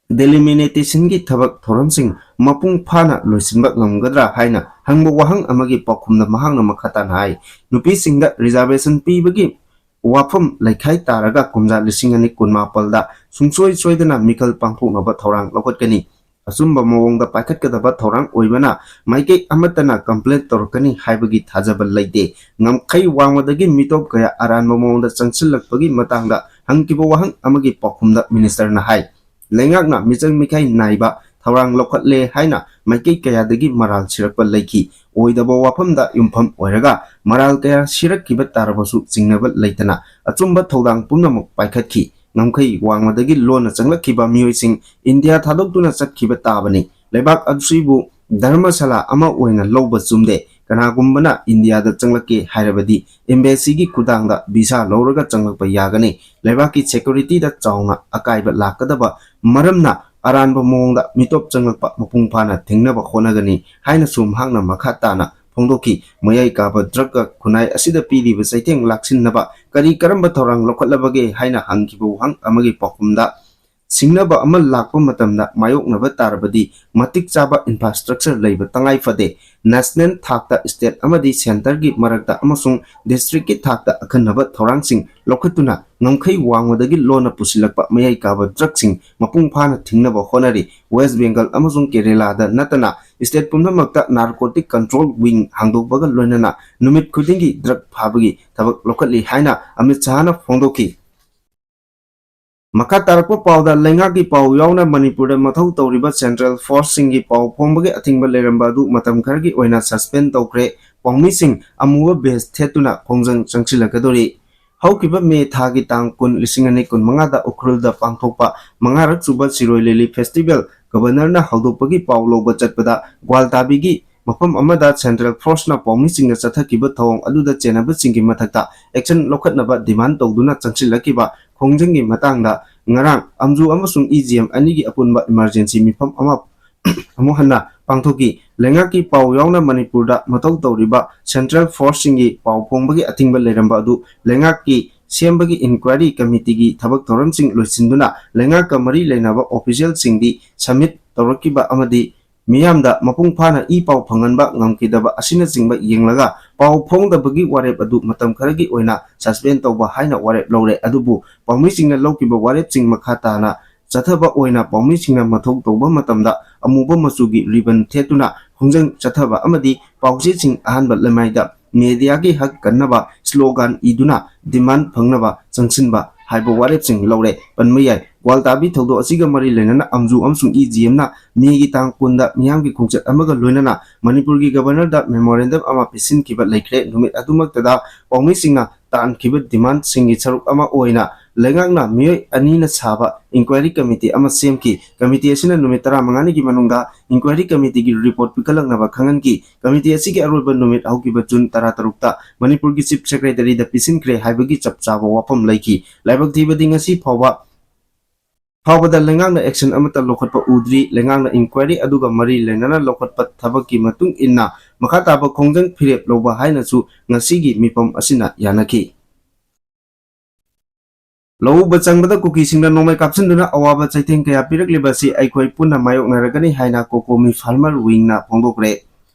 delimitationꯒꯤ ꯊꯕꯛ ꯊꯧꯔꯝꯁꯤꯡ ꯃꯄꯨꯡ ꯐꯥꯅ ꯂꯣꯏꯁꯤꯟꯕ ꯉꯝꯒꯗ꯭ꯔꯥ ꯍꯥꯏꯅ ꯍꯪꯕ ꯋꯥꯍꯪ ꯑꯃꯒꯤ ꯄꯥꯎꯈꯨꯝꯗ ꯃꯍꯥꯛꯅ ꯃꯈꯥ ꯇꯥꯅ ꯍꯥꯏ, ꯅꯨꯄꯤꯁꯤꯡꯗ reservation ꯄꯤꯕꯒꯤ ꯋꯥꯐꯝ ꯂꯩꯈꯥꯏ ꯇꯥꯔꯒ ꯀꯨꯝꯖꯥ ꯂꯤꯁꯤꯡ ꯑꯅꯤ ꯀꯨꯟꯃꯥꯄꯜꯗ ꯁꯨꯡꯁꯣꯏ ꯁꯣꯏꯗꯅ ꯃꯤꯈꯜ ꯄꯥꯡꯊꯣꯛꯅꯕ ꯊꯧꯔꯥꯡ ꯂꯧꯈꯠꯀꯅꯤ꯫ ꯑꯆꯨꯝꯕ ꯃꯑꯣꯡꯗ ꯄꯥꯏꯈꯠꯀꯗꯕ ꯊꯧꯔꯥꯡ ꯑꯣꯏꯕꯅ ꯃꯥꯏꯀꯩ ꯑꯃꯠꯇꯅ complain ꯇꯧꯔꯛꯀꯅꯤ ꯍꯥꯏꯕꯒꯤ ꯊꯥꯖꯕ ꯂꯩꯇꯦ꯫ ꯉꯝꯈꯩ ꯋꯥꯡꯃꯗꯒꯤ ꯃꯤꯇꯣꯞ ꯀꯌꯥ ꯑꯔꯥꯟꯕ ꯃꯑꯣꯡꯗ ꯆꯪꯁꯤꯜꯂꯛꯄꯒꯤ ꯃꯇꯥꯡꯗ ꯍꯪꯈꯤꯕ ꯋꯥꯍꯪ ꯑꯃꯒꯤ ꯄꯥꯎꯈꯨꯝꯗ ꯃꯤꯅꯤꯁꯇꯔꯅ ꯍꯥꯏ, ꯂꯩꯉꯥꯛꯅ ꯃꯤꯆꯪ ꯃꯤꯈꯥꯏ ꯅꯥꯏꯕ ꯊꯧꯔꯥꯡ ꯂꯧꯈꯠꯂꯦ ꯍꯥꯏꯅ ꯃꯥꯏꯀꯩ ꯀꯌꯥꯗꯒꯤ ꯃꯔꯥꯜ ꯁꯤꯔꯛꯄ ꯂꯩꯈꯤ꯫ ꯑꯣꯏꯗꯕ ꯋꯥꯐꯝꯗ ꯌꯨꯝꯐꯝ ꯑꯣꯏꯔꯒ ꯃꯔꯥꯜ ꯀꯌꯥ ꯁꯤꯔꯛꯈꯤꯕ ꯇꯥꯔꯕꯁꯨ ꯆꯤꯡꯅꯕ ꯂꯩꯇꯅ ꯑꯆꯨꯝꯕ ꯊꯧꯗꯥꯡ ꯄꯨꯝꯅꯃꯛ ꯄꯥꯏꯈꯠꯈꯤ꯫ ꯉꯝꯈꯩ ꯋꯥꯡꯃꯗꯒꯤ ꯂꯣꯟꯅ ꯆꯪꯂꯛꯈꯤꯕ ꯃꯤꯑꯣꯏꯁꯤꯡ ꯏꯟꯗꯤꯌꯥ ꯊꯥꯗꯣꯛꯇꯨꯅ ꯆꯠꯈꯤꯕ ꯇꯥꯕꯅꯤ꯫ ꯂꯩꯕꯥꯛ ꯑꯁꯤꯕꯨ ꯙꯔꯃꯁꯥꯂꯥ ꯑꯃ ꯑꯣꯏꯅ ꯂꯧꯕ ꯆꯨꯝꯗꯦ꯫ ꯀꯅꯥꯒꯨꯝꯕꯅ ꯏꯟꯗꯤꯌꯥꯗ ꯆꯪꯂꯛꯀꯦ ꯍꯥꯏꯔꯕꯗꯤ embassy ꯒꯤ ꯈꯨꯊꯥꯡꯗ visa ꯂꯧꯔꯒ ꯆꯪꯂꯛꯄ ꯌꯥꯒꯅꯤ꯫ ꯂꯩꯕꯥꯛꯀꯤ security ꯗ ꯆꯥꯎꯅ ꯑꯀꯥꯏꯕ ꯂꯥꯛꯀꯗꯕ ꯃꯔꯝꯅ ꯑꯔꯥꯟꯕ ꯃꯑꯣꯡꯗ ꯃꯤꯇꯣꯞ ꯆꯪꯂꯛꯄ ꯃꯄꯨꯡ ꯐꯥꯅ ꯊꯤꯡꯅꯕ ꯍꯣꯠꯅꯒꯅꯤ ꯍꯥꯏꯅꯁꯨ ꯃꯍꯥꯛꯅ ꯃꯈꯥ ꯇꯥꯅ ꯐꯣꯡꯗꯣꯛꯈꯤ꯫ ꯃꯌꯥꯏ ꯀꯥꯕ drug ꯈꯨꯟꯅꯥꯏ ꯑꯁꯤꯗ ꯄꯤꯔꯤꯕ ꯆꯩꯊꯦꯡ ꯂꯥꯛꯁꯤꯟꯅꯕ ꯀꯔꯤ ꯀꯔꯝꯕ ꯊꯧꯔꯥꯡ ꯂꯧꯈꯠꯂꯕꯒꯦ ꯍꯥꯏꯅ ꯍꯪꯈꯤꯕ ꯋꯥꯍꯪ ꯑꯃꯒꯤ ꯄꯥꯎꯈꯨꯝꯗ, ꯁꯤꯡꯅꯕ ꯑꯃ ꯂꯥꯛꯄ ꯃꯇꯝꯗ ꯃꯥꯌꯣꯛꯅꯕ ꯇꯥꯔꯕꯗꯤ ꯃꯇꯤꯛ ꯆꯥꯕ infrastructure ꯂꯩꯕ ꯇꯉꯥꯏ ꯐꯗꯦ꯫ National ꯊꯥꯛꯇ, state ꯑꯃꯗꯤ centre ꯒꯤ ꯃꯔꯛꯇ ꯑꯃꯁꯨꯡ district ꯀꯤ ꯊꯥꯛꯇ ꯑꯈꯟꯅꯕ ꯊꯧꯔꯥꯡꯁꯤꯡ ꯂꯧꯈꯠꯇꯨꯅ ꯉꯝꯈꯩ ꯋꯥꯡꯃꯗꯒꯤ ꯂꯣꯟꯅ ꯄꯨꯁꯤꯜꯂꯛꯄ ꯃꯌꯥꯏ ꯀꯥꯕ drug ꯁꯤꯡ ꯃꯄꯨꯡ ꯐꯥꯅ ꯊꯤꯡꯅꯕ ꯍꯣꯠꯅꯔꯤ꯫ West Bengal ꯑꯃꯁꯨꯡ ꯀꯦꯔꯦꯂꯥꯗ ꯅꯠꯇꯅ state ꯄꯨꯝꯅꯃꯛꯇ narcotic control wing ꯍꯥꯡꯗꯣꯛꯄꯒ ꯂꯣꯏꯅꯅ ꯅꯨꯃꯤꯠ ꯈꯨꯗꯤꯡꯒꯤ drug ꯐꯥꯕꯒꯤ ꯊꯕꯛ ꯂꯧꯈꯠꯂꯤ ꯍꯥꯏꯅ ꯑꯃꯤꯠ ꯁꯍꯥꯅ ꯐꯣꯡꯗꯣꯛꯈꯤ꯫ ꯃꯈꯥ ꯇꯥꯔꯛꯄ ꯄꯥꯎꯗ, ꯂꯩꯉꯥꯛꯀꯤ ꯄꯥꯎ ꯌꯥꯎꯅ ꯃꯅꯤꯄꯨꯔꯗ ꯃꯊꯧ ꯇꯧꯔꯤꯕ central force ꯁꯤꯡꯒꯤ ꯄꯥꯎ ꯐꯣꯡꯕꯒꯤ ꯑꯊꯤꯡꯕ ꯂꯩꯔꯝꯕ ꯑꯗꯨ ꯃꯇꯝ ꯈꯔꯒꯤ ꯑꯣꯏꯅ suspend ꯇꯧꯈ꯭ꯔꯦ꯫ ꯄꯥꯎꯃꯤꯁꯤꯡ ꯑꯃꯨꯕ badge ꯊꯦꯠꯇꯨꯅ ꯈꯣꯡꯖꯪ ꯆꯪꯁꯤꯜꯂꯛꯀꯗꯧꯔꯤ꯫ ꯍꯧꯈꯤꯕ May ꯊꯥꯒꯤ ꯇꯥꯡ ꯀꯨꯟ, ꯂꯤꯁꯤꯡ ꯑꯅꯤ ꯀꯨꯟꯃꯉꯥꯗ ꯎꯈ꯭ꯔꯨꯜꯗ ꯄꯥꯡꯊꯣꯛꯄ ꯃꯉꯥꯔꯛ ꯁꯨꯕ ꯁꯤꯔꯣꯏ ꯂꯤꯂꯤ festival Governor ꯅ ꯍꯧꯗꯣꯛꯄꯒꯤ ꯄꯥꯎ ꯂꯧꯕ ꯆꯠꯄꯗ ꯒ꯭ꯋꯥꯜꯇꯥꯕꯤꯒꯤ ꯃꯐꯝ ꯑꯃꯗ central force ꯅ ꯄꯥꯎꯃꯤꯁꯤꯡꯅ ꯆꯠꯊꯈꯤꯕ ꯊꯧꯑꯣꯡ ꯑꯗꯨꯗ ꯆꯦꯟꯅꯕꯁꯤꯡꯒꯤ ꯃꯊꯛꯇ action ꯂꯧꯈꯠꯅꯕ demand ꯇꯧꯗꯨꯅ ꯆꯪꯁꯤꯜꯂꯛꯈꯤꯕ ꯈꯣꯡꯖꯪꯒꯤ ꯃꯇꯥꯡꯗ ꯉꯔꯥꯡ ꯑꯝꯖꯨ ꯑꯃꯁꯨꯡ E G M ꯑꯅꯤꯒꯤ ꯑꯄꯨꯟꯕ emergency ꯃꯤꯐꯝ ꯑꯃ ꯑꯃꯨꯛ ꯍꯟꯅ ꯄꯥꯡꯊꯣꯛꯈꯤ꯫ ꯂꯩꯉꯥꯛꯀꯤ ꯄꯥꯎ ꯌꯥꯎꯅ ꯃꯅꯤꯄꯨꯔꯗ ꯃꯊꯧ ꯇꯧꯔꯤꯕ central force ꯁꯤꯡꯒꯤ ꯄꯥꯎ ꯐꯣꯡꯕꯒꯤ ꯑꯊꯤꯡꯕ ꯂꯩꯔꯝꯕ ꯑꯗꯨ ꯂꯩꯉꯥꯛꯀꯤ ꯁꯦꯝꯕꯒꯤ inquiry committee ꯒꯤ ꯊꯕꯛ ꯊꯧꯔꯝꯁꯤꯡ ꯂꯣꯏꯁꯤꯟꯗꯨꯅ ꯂꯩꯉꯥꯛꯀ ꯃꯔꯤ ꯂꯩꯅꯕ official ꯁꯤꯡꯗꯤ submit ꯇꯧꯔꯛꯈꯤꯕ ꯑꯃꯗꯤ ꯃꯤꯌꯥꯝꯗ ꯃꯄꯨꯡ ꯐꯥꯅ ꯏ ꯄꯥꯎ ꯐꯪꯍꯟꯕ ꯉꯝꯈꯤꯗꯕ ꯑꯁꯤꯅꯆꯤꯡꯕ ꯌꯦꯡꯂꯒ ꯄꯥꯎ ꯐꯣꯡꯗꯕꯒꯤ ꯋꯥꯔꯦꯞ ꯑꯗꯨ ꯃꯇꯝ ꯈꯔꯒꯤ ꯑꯣꯏꯅ suspend ꯇꯧꯕ ꯍꯥꯏꯅ ꯋꯥꯔꯦꯞ ꯂꯧꯔꯦ꯫ ꯑꯗꯨꯕꯨ ꯄꯥꯎꯃꯤꯁꯤꯡꯅ ꯂꯧꯈꯤꯕ ꯋꯥꯔꯦꯞꯁꯤꯡ ꯃꯈꯥ ꯇꯥꯅ ꯆꯠꯊꯕ ꯑꯣꯏꯅ ꯄꯥꯎꯃꯤꯁꯤꯡꯅ ꯃꯊꯧ ꯇꯧꯕ ꯃꯇꯝꯗ ꯑꯃꯨꯕ ꯃꯆꯨꯒꯤ ribbon ꯊꯦꯠꯇꯨꯅ ꯈꯣꯡꯖꯪ ꯆꯠꯊꯕ ꯑꯃꯗꯤ ꯄꯥꯎꯆꯦꯁꯤꯡ ꯑꯍꯥꯟꯕ ꯂꯩꯃꯥꯏꯗ media ꯒꯤ ꯍꯛ ꯀꯟꯅꯕ slogan ꯏꯗꯨꯅ demand ꯐꯪꯅꯕ ꯆꯪꯁꯤꯟꯕ ꯍꯥꯏꯕ ꯋꯥꯔꯦꯞꯁꯤꯡ ꯂꯧꯔꯦ ꯄꯟꯕ ꯌꯥꯏ꯫ ꯒ꯭ꯋꯥꯜꯇꯥꯕꯤ ꯊꯧꯗꯣꯛ ꯑꯁꯤꯒ ꯃꯔꯤ ꯂꯩꯅꯅ ꯑꯝꯖꯨ ꯑꯃꯁꯨꯡ ꯏ ꯖꯤ ꯑꯦꯝꯅ ꯃꯦꯒꯤ ꯇꯥꯡ ꯀꯨꯟꯗ ꯃꯤꯌꯥꯝꯒꯤ ꯈꯣꯡꯆꯠ ꯑꯃꯒ ꯂꯣꯏꯅꯅ ꯃꯅꯤꯄꯨꯔꯒꯤ ꯒꯕꯔꯅꯔꯗ ꯃꯦꯃꯣꯔꯦꯟꯗꯝ ꯑꯃ ꯄꯤꯁꯤꯟꯈꯤꯕ ꯂꯩꯈ꯭ꯔꯦ꯫ ꯅꯨꯃꯤꯠ ꯑꯗꯨꯃꯛꯇꯗ ꯄꯥꯎꯃꯤꯁꯤꯡꯅ ꯇꯥꯟꯈꯤꯕ ꯗꯤꯃꯥꯟꯁꯤꯡꯒꯤ ꯁꯔꯨꯛ ꯑꯃ ꯑꯣꯏꯅ ꯂꯩꯉꯥꯛꯅ ꯃꯤꯑꯣꯏ ꯑꯅꯤꯅ ꯁꯥꯕ ꯏꯟꯀ꯭ꯋꯥꯏꯔꯤ ꯀꯃꯤꯇꯤ ꯑꯃ ꯁꯦꯝꯈꯤ꯫ ꯀꯃꯤꯇꯤ ꯑꯁꯤꯅ ꯅꯨꯃꯤꯠ ꯇꯔꯥꯃꯉꯥꯅꯤꯒꯤ ꯃꯅꯨꯡꯗ ꯏꯟꯀ꯭ꯋꯥꯏꯔꯤ ꯀꯃꯤꯇꯤꯒꯤ ꯔꯤꯄꯣꯔꯠ ꯄꯤꯈꯠꯂꯛꯅꯕ ꯈꯪꯍꯟꯈꯤ꯫ ꯀꯃꯤꯇꯤ ꯑꯁꯤꯒꯤ ꯑꯔꯣꯏꯕ ꯅꯨꯃꯤꯠ ꯍꯧꯈꯤꯕ ꯖꯨꯟ ꯇꯔꯥꯇꯔꯨꯛꯇ ꯃꯅꯤꯄꯨꯔꯒꯤ ꯆꯤꯐ ꯁꯦꯀ꯭ꯔꯦꯇꯔꯤꯗ ꯄꯤꯁꯤꯟꯈ꯭ꯔꯦ ꯍꯥꯏꯕꯒꯤ ꯆꯞ ꯆꯥꯕ ꯋꯥꯐꯝ ꯂꯩꯈꯤ꯫ ꯂꯥꯏꯕꯛ ꯊꯤꯕꯗꯤ ꯉꯁꯤ ꯐꯥꯎꯕ ꯐꯥꯎꯕꯗ ꯂꯩꯉꯥꯛꯅ ꯑꯦꯛꯁꯟ ꯑꯃꯠꯇ ꯂꯧꯈꯠꯄ ꯎꯗ꯭ꯔꯤ꯫ ꯂꯩꯉꯥꯛꯅ ꯏꯟꯀ꯭ꯋꯥꯏꯔꯤ ꯑꯗꯨꯒ ꯃꯔꯤ ꯂꯩꯅꯅ ꯂꯧꯈꯠꯄ ꯊꯕꯛꯀꯤ ꯃꯇꯨꯡ ꯏꯟꯅ ꯃꯈꯥ ꯇꯥꯕ ꯈꯣꯡꯖꯪ ꯐꯤꯔꯦꯞ ꯂꯧꯕ ꯍꯥꯏꯅꯁꯨ ꯉꯁꯤꯒꯤ ꯃꯤꯐꯝ ꯑꯁꯤꯅ ꯌꯥꯅꯈꯤ꯫ ꯂꯧ ꯎꯕ ꯆꯪꯕꯗ ꯀꯨꯀꯤꯁꯤꯡꯅ ꯅꯣꯡꯃꯩ ꯀꯥꯞꯁꯤꯟꯗꯨꯅ ꯑꯋꯥꯕ ꯆꯩꯊꯦꯡ ꯀꯌꯥ ꯄꯤꯔꯛꯂꯤꯕ ꯑꯁꯤ ꯑꯩꯈꯣꯏ ꯄꯨꯟꯅ ꯃꯥꯌꯣꯛꯅꯔꯒꯅꯤ ꯍꯥꯏꯅ ꯀꯣꯀꯣꯃꯤ ꯐꯥꯔꯃꯔ ꯋꯤꯡꯅ ꯐꯣꯡꯗꯣꯛꯈ꯭ꯔꯦ꯫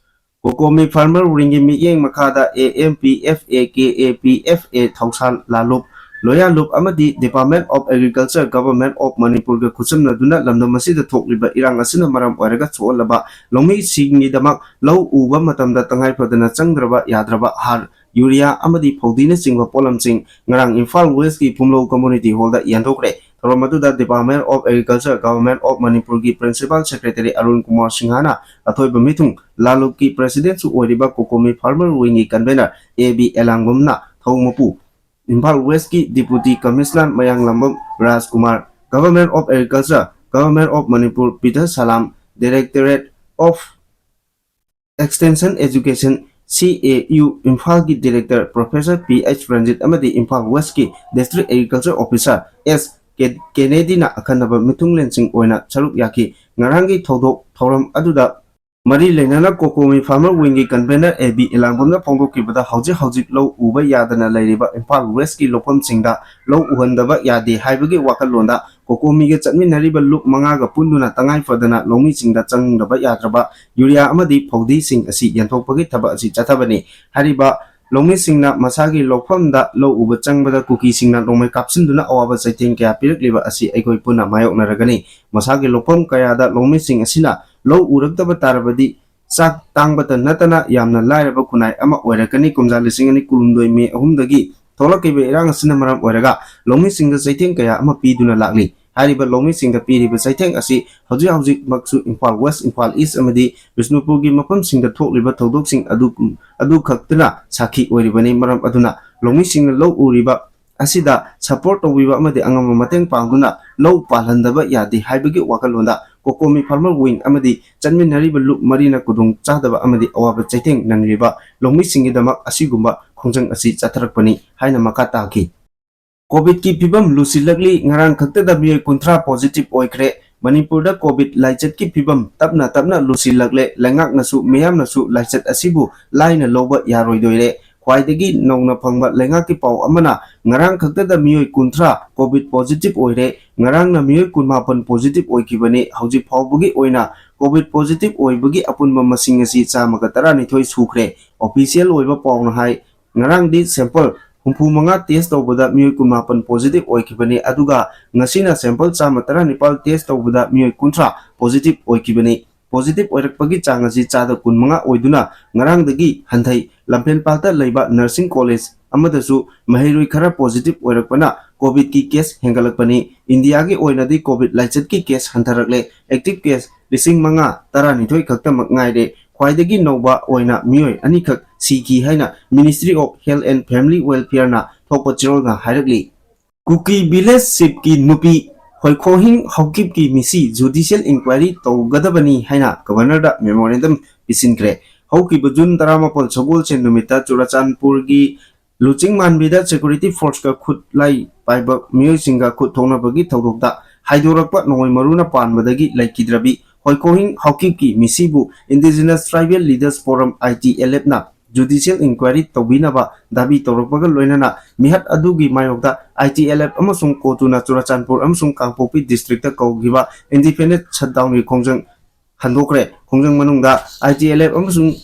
ꯀꯣꯀꯣꯃꯤ ꯐꯥꯔꯃꯔ ꯋꯤꯡꯒꯤ ꯃꯤꯠꯌꯦꯡ ꯃꯈꯥꯗ A M P F A, K A P F A, ꯊꯧꯁꯥꯜ ꯂꯥꯂꯨꯞ, ꯂꯣꯌꯥ ꯂꯨꯞ ꯑꯃꯗꯤ Department of Agriculture, Government of ꯃꯅꯤꯄꯨꯔꯒ ꯈꯨꯠꯁꯝꯅꯗꯨꯅ ꯂꯝꯗꯝ ꯑꯁꯤꯗ ꯊꯣꯛꯂꯤꯕ ꯏꯔꯥꯡ ꯑꯁꯤꯅ ꯃꯔꯝ ꯑꯣꯏꯔꯒ ꯁꯣꯛꯍꯜꯂꯕ ꯂꯧꯃꯤꯁꯤꯡꯒꯤꯗꯃꯛ ꯂꯧ ꯎꯕ ꯃꯇꯝꯗ ꯇꯉꯥꯏ ꯐꯗꯅ ꯆꯪꯗ꯭ꯔꯕ ꯌꯥꯗ꯭ꯔꯕ ꯍꯥꯔ, ꯌꯨꯔꯤꯌꯥ ꯑꯃꯗꯤ ꯐꯧꯗꯤꯅꯆꯤꯡꯕ ꯄꯣꯠꯂꯝꯁꯤꯡ ꯉꯔꯥꯡ ꯏꯝꯐꯥꯜ ꯋꯦꯁꯀꯤ ꯐꯨꯝꯂꯧ ꯀꯝꯃꯨꯅꯤꯇꯤ ꯍꯣꯜꯗ ꯌꯦꯟꯊꯣꯛꯈ꯭ꯔꯦ꯫ ꯊꯧꯔꯝ ꯑꯗꯨꯗ Department of Agriculture, Government of ꯃꯅꯤꯄꯨꯔꯒꯤ ꯄ꯭ꯔꯤꯟꯁꯤꯄꯥꯜ ꯁꯦꯀ꯭ꯔꯦꯇꯔꯤ ꯑꯔꯨꯟ ꯀꯨꯃꯥꯔ ꯁꯤꯡꯍꯅ ꯑꯊꯣꯏꯕ ꯃꯤꯊꯨꯡ, ꯂꯥꯂꯨꯞꯀꯤ ꯄ꯭ꯔꯦꯁꯤꯗꯦꯟꯠꯁꯨ ꯑꯣꯏꯔꯤꯕ ꯀꯣꯀꯣꯃꯤ ꯐꯥꯔꯃꯔ ꯋꯤꯡꯒꯤ ꯀꯟꯚꯦꯅꯔ ꯑꯦ ꯕꯤ ꯑꯦꯂꯥꯡꯕꯝꯅ ꯊꯧ ꯃꯄꯨ, ꯏꯝꯐꯥꯜ ꯋꯦꯁꯀꯤ deputy commissioner Mayanglambam Rajkumar, Government of Agriculture, Government of Manipur Peter Salam, Directorate of Extension Education, ꯁꯤ ꯑꯦ ꯌꯨ, ꯏꯝꯐꯥꯜꯒꯤ director professor P H Ranjit ꯑꯃꯗꯤ ꯏꯝꯐꯥꯜ ꯋꯦꯁꯀꯤ ꯗꯤꯁꯇ꯭ꯔꯤꯛ ꯑꯦꯒ꯭ꯔꯤꯀꯜꯆꯔ ꯑꯣꯐꯤꯁꯔ ꯑꯦꯁ ꯀꯦ-, ꯀꯦꯅꯦꯗꯤꯅ ꯑꯈꯟꯅꯕ ꯃꯤꯊꯨꯡꯂꯦꯟꯁꯤꯡ ꯑꯣꯏꯅ ꯁꯔꯨꯛ ꯌꯥꯈꯤ꯫ ꯉꯔꯥꯡꯒꯤ ꯊꯧꯗꯣꯛ ꯊꯧꯔꯝ ꯑꯗꯨꯗ ꯃꯔꯤ ꯂꯩꯅꯅ ꯀꯣꯀꯣꯃꯤ ꯐꯥꯔꯃꯔ ꯋꯤꯡꯒꯤ ꯀꯟꯚꯦꯅꯔ ꯑꯦ ꯕꯤ ꯏꯂꯥꯡꯕꯝꯅ ꯐꯣꯡꯗꯣꯛꯈꯤꯕꯗ ꯍꯧꯖꯤꯛ ꯍꯧꯖꯤꯛ ꯂꯧ ꯎꯕ ꯌꯥꯗꯅ ꯂꯩꯔꯤꯕ ꯏꯝꯐꯥꯜ ꯋꯦꯁꯀꯤ ꯂꯧꯐꯝꯁꯤꯡꯗ ꯂꯧ ꯎꯍꯟꯗꯕ ꯌꯥꯗꯦ ꯍꯥꯏꯕꯒꯤ ꯋꯥꯈꯜꯂꯣꯟꯗ ꯀꯣꯀꯣꯃꯤꯒ ꯆꯠꯃꯤꯟꯅꯔꯤꯕ ꯂꯨꯞ ꯃꯉꯥꯒ ꯄꯨꯟꯗꯨꯅ ꯇꯉꯥꯏ ꯐꯗꯅ ꯂꯧꯃꯤꯁꯤꯡꯗ ꯆꯪꯗꯕ ꯌꯥꯗ꯭ꯔꯕ ꯌꯨꯔꯤꯌꯥ ꯑꯃꯗꯤ ꯐꯧꯗꯤꯁꯤꯡ ꯑꯁꯤ ꯌꯦꯟꯊꯣꯛꯄꯒꯤ ꯊꯕꯛ ꯑꯁꯤ ꯆꯠꯊꯕꯅꯤ꯫ ꯍꯥꯏꯔꯤꯕ ꯂꯧꯃꯤꯁꯤꯡꯅ ꯃꯁꯥꯒꯤ ꯂꯧꯐꯝꯗ ꯂꯧ ꯎꯕ ꯆꯪꯕꯗ ꯀꯨꯀꯤꯁꯤꯡꯅ ꯅꯣꯡꯃꯩ ꯀꯥꯞꯁꯤꯟꯗꯨꯅ ꯑꯋꯥꯕ ꯆꯩꯊꯦꯡ ꯀꯌꯥ ꯄꯤꯔꯛꯂꯤꯕ ꯑꯁꯤ ꯑꯩꯈꯣꯏ ꯄꯨꯟꯅ ꯃꯥꯌꯣꯛꯅꯔꯒꯅꯤ꯫ ꯃꯁꯥꯒꯤ ꯂꯧꯐꯝ ꯀꯌꯥꯗ ꯂꯧꯃꯤꯁꯤꯡ ꯑꯁꯤꯅ ꯂꯧ ꯎꯔꯛꯇꯕ ꯇꯥꯔꯕꯗꯤ ꯆꯥꯛ ꯇꯥꯡꯕꯇ ꯅꯠꯇꯅ ꯌꯥꯝꯅ ꯂꯥꯏꯔꯕ ꯈꯨꯟꯅꯥꯏ ꯑꯃ ꯑꯣꯏꯔꯛꯀꯅꯤ꯫ ꯀꯨꯝꯖꯥ ꯂꯤꯁꯤꯡ ꯑꯅꯤ ꯀꯨꯟꯍꯨꯝꯗꯣꯏ ꯃꯦ ꯑꯍꯨꯝꯗꯒꯤ ꯊꯣꯛꯂꯛꯂꯤꯕ ꯏꯔꯥꯡ ꯑꯁꯤꯅ ꯃꯔꯝ ꯑꯣꯏꯔꯒ ꯂꯧꯃꯤꯁꯤꯡꯗ ꯆꯩꯊꯦꯡ ꯀꯌꯥ ꯑꯃ ꯄꯤꯗꯨꯅ ꯂꯥꯛꯂꯤ꯫ ꯍꯥꯏꯔꯤꯕ ꯂꯧꯃꯤꯁꯤꯡꯗ ꯄꯤꯔꯤꯕ ꯆꯩꯊꯦꯡ ꯑꯁꯤ ꯍꯧꯖꯤꯛ ꯍꯧꯖꯤꯛꯃꯛꯁꯨ ꯏꯝꯐꯥꯜ ꯋꯦꯁ, ꯏꯝꯐꯥꯜ ꯏꯁ ꯑꯃꯗꯤ ꯕꯤꯁꯅꯨꯄꯨꯔꯒꯤ ꯃꯐꯝꯁꯤꯡꯗ ꯊꯣꯛꯂꯤꯕ ꯊꯧꯗꯣꯛꯁꯤꯡ ꯑꯗꯨ, ꯑꯗꯨ ꯈꯛꯇꯅ ꯁꯥꯈꯤ ꯑꯣꯏꯔꯤꯕꯅꯤ꯫ ꯃꯔꯝ ꯑꯗꯨꯅ ꯂꯧꯃꯤꯁꯤꯡꯅ ꯂꯧ ꯎꯔꯤꯕ ꯑꯁꯤꯗ support ꯇꯧꯕꯤꯕ ꯑꯃꯗꯤ ꯑꯉꯝꯕ ꯃꯇꯦꯡ ꯄꯥꯡꯗꯨꯅ ꯂꯧ ꯄꯥꯜꯍꯟꯗꯕ ꯌꯥꯗꯦ ꯍꯥꯏꯕꯒꯤ ꯋꯥꯈꯜꯂꯣꯟꯗ COCOMI Farmer Wing ꯑꯃꯗꯤ ꯆꯠꯃꯤꯟꯅꯔꯤꯕ ꯂꯨꯞ ꯃꯔꯤꯅ ꯈꯨꯗꯣꯡ ꯆꯥꯗꯕ ꯑꯃꯗꯤ ꯑꯋꯥꯕ ꯆꯩꯊꯦꯡ ꯅꯪꯂꯤꯕ ꯂꯧꯃꯤꯁꯤꯡꯒꯤꯗꯃꯛ ꯑꯁꯤꯒꯨꯝꯕ ꯈꯣꯡꯖꯪ ꯑꯁꯤ ꯆꯠꯊꯔꯛꯄꯅꯤ ꯍꯥꯏꯅ ꯃꯈꯥ ꯇꯥꯈꯤ꯫ COVIDꯀꯤ ꯐꯤꯕꯝ ꯂꯨꯁꯤꯜꯂꯛꯂꯤ꯫ ꯉꯔꯥꯡ ꯈꯛꯇꯗ ꯃꯤꯑꯣꯏ ꯀꯨꯟꯊ꯭ꯔꯥ positive ꯑꯣꯏꯈ꯭ꯔꯦ꯫ ꯃꯅꯤꯄꯨꯔꯗ COVID ꯂꯥꯏꯆꯠꯀꯤ ꯐꯤꯕꯝ ꯇꯞꯅ ꯇꯞꯅ ꯂꯨꯁꯤꯜꯂꯛꯂꯦ꯫ ꯂꯩꯉꯥꯛꯅꯁꯨ ꯃꯤꯌꯥꯝꯅꯁꯨ ꯂꯥꯏꯆꯠ ꯑꯁꯤꯕꯨ ꯂꯥꯏꯅ ꯂꯧꯕ ꯌꯥꯔꯣꯏꯗꯣꯏꯔꯦ꯫ ꯈ꯭ꯋꯥꯏꯗꯒꯤ ꯅꯧꯅ ꯐꯪꯕ ꯂꯩꯉꯥꯛꯀꯤ ꯄꯥꯎ ꯑꯃꯅ ꯉꯔꯥꯡ ꯈꯛꯇꯗ ꯃꯤꯑꯣꯏ ꯀꯨꯟꯊ꯭ꯔꯥ COVID positive ꯑꯣꯏꯔꯦ꯫ ꯉꯔꯥꯡꯅ ꯃꯤꯑꯣꯏ ꯀꯨꯟꯃꯥꯄꯟ positive ꯑꯣꯏꯈꯤꯕꯅꯤ꯫ ꯍꯧꯖꯤꯛ ꯐꯥꯎꯕꯒꯤ ꯑꯣꯏꯅ COVID positive ꯑꯣꯏꯕꯒꯤ ꯑꯄꯨꯟꯕ ꯃꯁꯤꯡ ꯑꯁꯤ ꯆꯥꯝꯃꯒ ꯇꯔꯥꯅꯤꯊꯣꯏ ꯁꯨꯈ꯭ꯔꯦ꯫ Official ꯑꯣꯏꯕ ꯄꯥꯎꯅ ꯍꯥꯏ, ꯉꯔꯥꯡꯗꯤ sample ꯍꯨꯝꯐꯨ ꯃꯉꯥ test ꯇꯧꯕꯗ ꯃꯤꯑꯣꯏ ꯀꯨꯟꯃꯥꯄꯟ positive ꯑꯣꯏꯈꯤꯕꯅꯤ, ꯑꯗꯨꯒ ꯉꯁꯤꯅ sample ꯆꯥꯝꯃ ꯇꯔꯥꯅꯤꯄꯥꯜ test ꯇꯧꯕꯗ ꯃꯤꯑꯣꯏ ꯀꯨꯟꯊ꯭ꯔꯥ positive ꯑꯣꯏꯈꯤꯕꯅꯤ꯫ Positive ꯑꯣꯏꯔꯛꯄꯒꯤ ꯆꯥꯡ ꯑꯁꯤ ꯆꯥꯗ ꯀꯨꯟꯃꯉꯥ ꯑꯣꯏꯗꯨꯅ ꯉꯔꯥꯡꯗꯒꯤ ꯍꯟꯊꯩ꯫ ꯂꯝꯐꯦꯜꯄꯥꯠꯇ ꯂꯩꯕ nursing college ꯑꯃꯗꯁꯨ ꯃꯍꯩꯔꯣꯏ ꯈꯔ positive ꯑꯣꯏꯔꯛꯄꯅ COVIDꯀꯤ case ꯍꯦꯟꯒꯠꯂꯛꯄꯅꯤ꯫ ꯏꯟꯗꯤꯌꯥꯒꯤ ꯑꯣꯏꯅꯗꯤ COVID ꯂꯥꯏꯆꯠꯀꯤ case ꯍꯟꯊꯔꯛꯂꯦ꯫ Active case ꯂꯤꯁꯤꯡ ꯃꯉꯥ ꯇꯔꯥꯅꯤꯊꯣꯏ ꯈꯛꯇꯃꯛ ꯉꯥꯏꯔꯦ꯫ ꯈ꯭ꯋꯥꯏꯗꯒꯤ ꯅꯧꯕ ꯑꯣꯏꯅ ꯃꯤꯑꯣꯏ ꯑꯅꯤꯈꯛ ꯁꯤꯈꯤ ꯍꯥꯏꯅ Ministry of Health and Family Welfareꯅ ꯊꯣꯛꯄ ꯆꯦꯔꯣꯜꯅ ꯍꯥꯏꯔꯛꯂꯤ꯫ ꯀꯨꯀꯤ village chiefꯀꯤ ꯅꯨꯄꯤ ꯍꯣꯏꯈꯣꯍꯤꯡ ꯍꯥꯎꯀꯤꯞꯀꯤ ꯃꯤꯁꯤ judicial inquiry ꯇꯧꯒꯗꯕꯅꯤ ꯍꯥꯏꯅ Governorꯗ memorandum ꯄꯤꯁꯤꯟꯈ꯭ꯔꯦ꯫ ꯍꯧꯈꯤꯕ ꯖꯨꯟ ꯇꯔꯥꯃꯥꯄꯜ ꯁꯒꯣꯜꯁꯦꯟ ꯅꯨꯃꯤꯠꯇ ꯆꯨꯔꯆꯥꯟꯄꯨꯔꯒꯤ ꯂꯨꯆꯤꯡ ꯃꯥꯟꯕꯤꯗ security forceꯀ ꯈꯨꯠꯂꯥꯏ ꯄꯥꯏꯕ ꯃꯤꯑꯣꯏꯁꯤꯡꯒ ꯈꯨꯠ ꯊꯣꯛꯅꯕꯒꯤ ꯊꯧꯗꯣꯛꯇ ꯍꯥꯏꯗꯣꯔꯛꯄ ꯅꯣꯡꯃꯩ ꯃꯔꯨꯅ ꯄꯥꯟꯕꯗꯒꯤ ꯂꯩꯈꯤꯗ꯭ꯔꯕꯤ ꯍꯣꯏꯈꯣꯍꯤꯡ ꯍꯥꯎꯀꯤꯞꯀꯤ ꯃꯤꯁꯤꯕꯨ Indigenous Tribal Leaders Forum, ITLFꯅ judicial inquiry ꯇꯧꯕꯤꯅꯕ ꯗꯥꯕꯤ ꯇꯧꯔꯛꯄꯒ ꯂꯣꯏꯅꯅ ꯃꯤꯍꯠ ꯑꯗꯨꯒꯤ ꯃꯥꯌꯣꯛꯇ ITLF ꯑꯃꯁꯨꯡ COTUꯅ ꯆꯨꯔꯆꯥꯟꯄꯨꯔ ꯑꯃꯁꯨꯡ ꯀꯥꯡꯄꯣꯛꯄꯤ districtꯇ ꯀꯧꯈꯤꯕ indefinite shutdownꯒꯤ ꯈꯣꯡꯖꯪ ꯍꯟꯗꯣꯛꯈ꯭ꯔꯦ꯫ ꯈꯣꯡꯖꯪ ꯃꯅꯨꯡꯗ ITLF ꯑꯃꯁꯨꯡ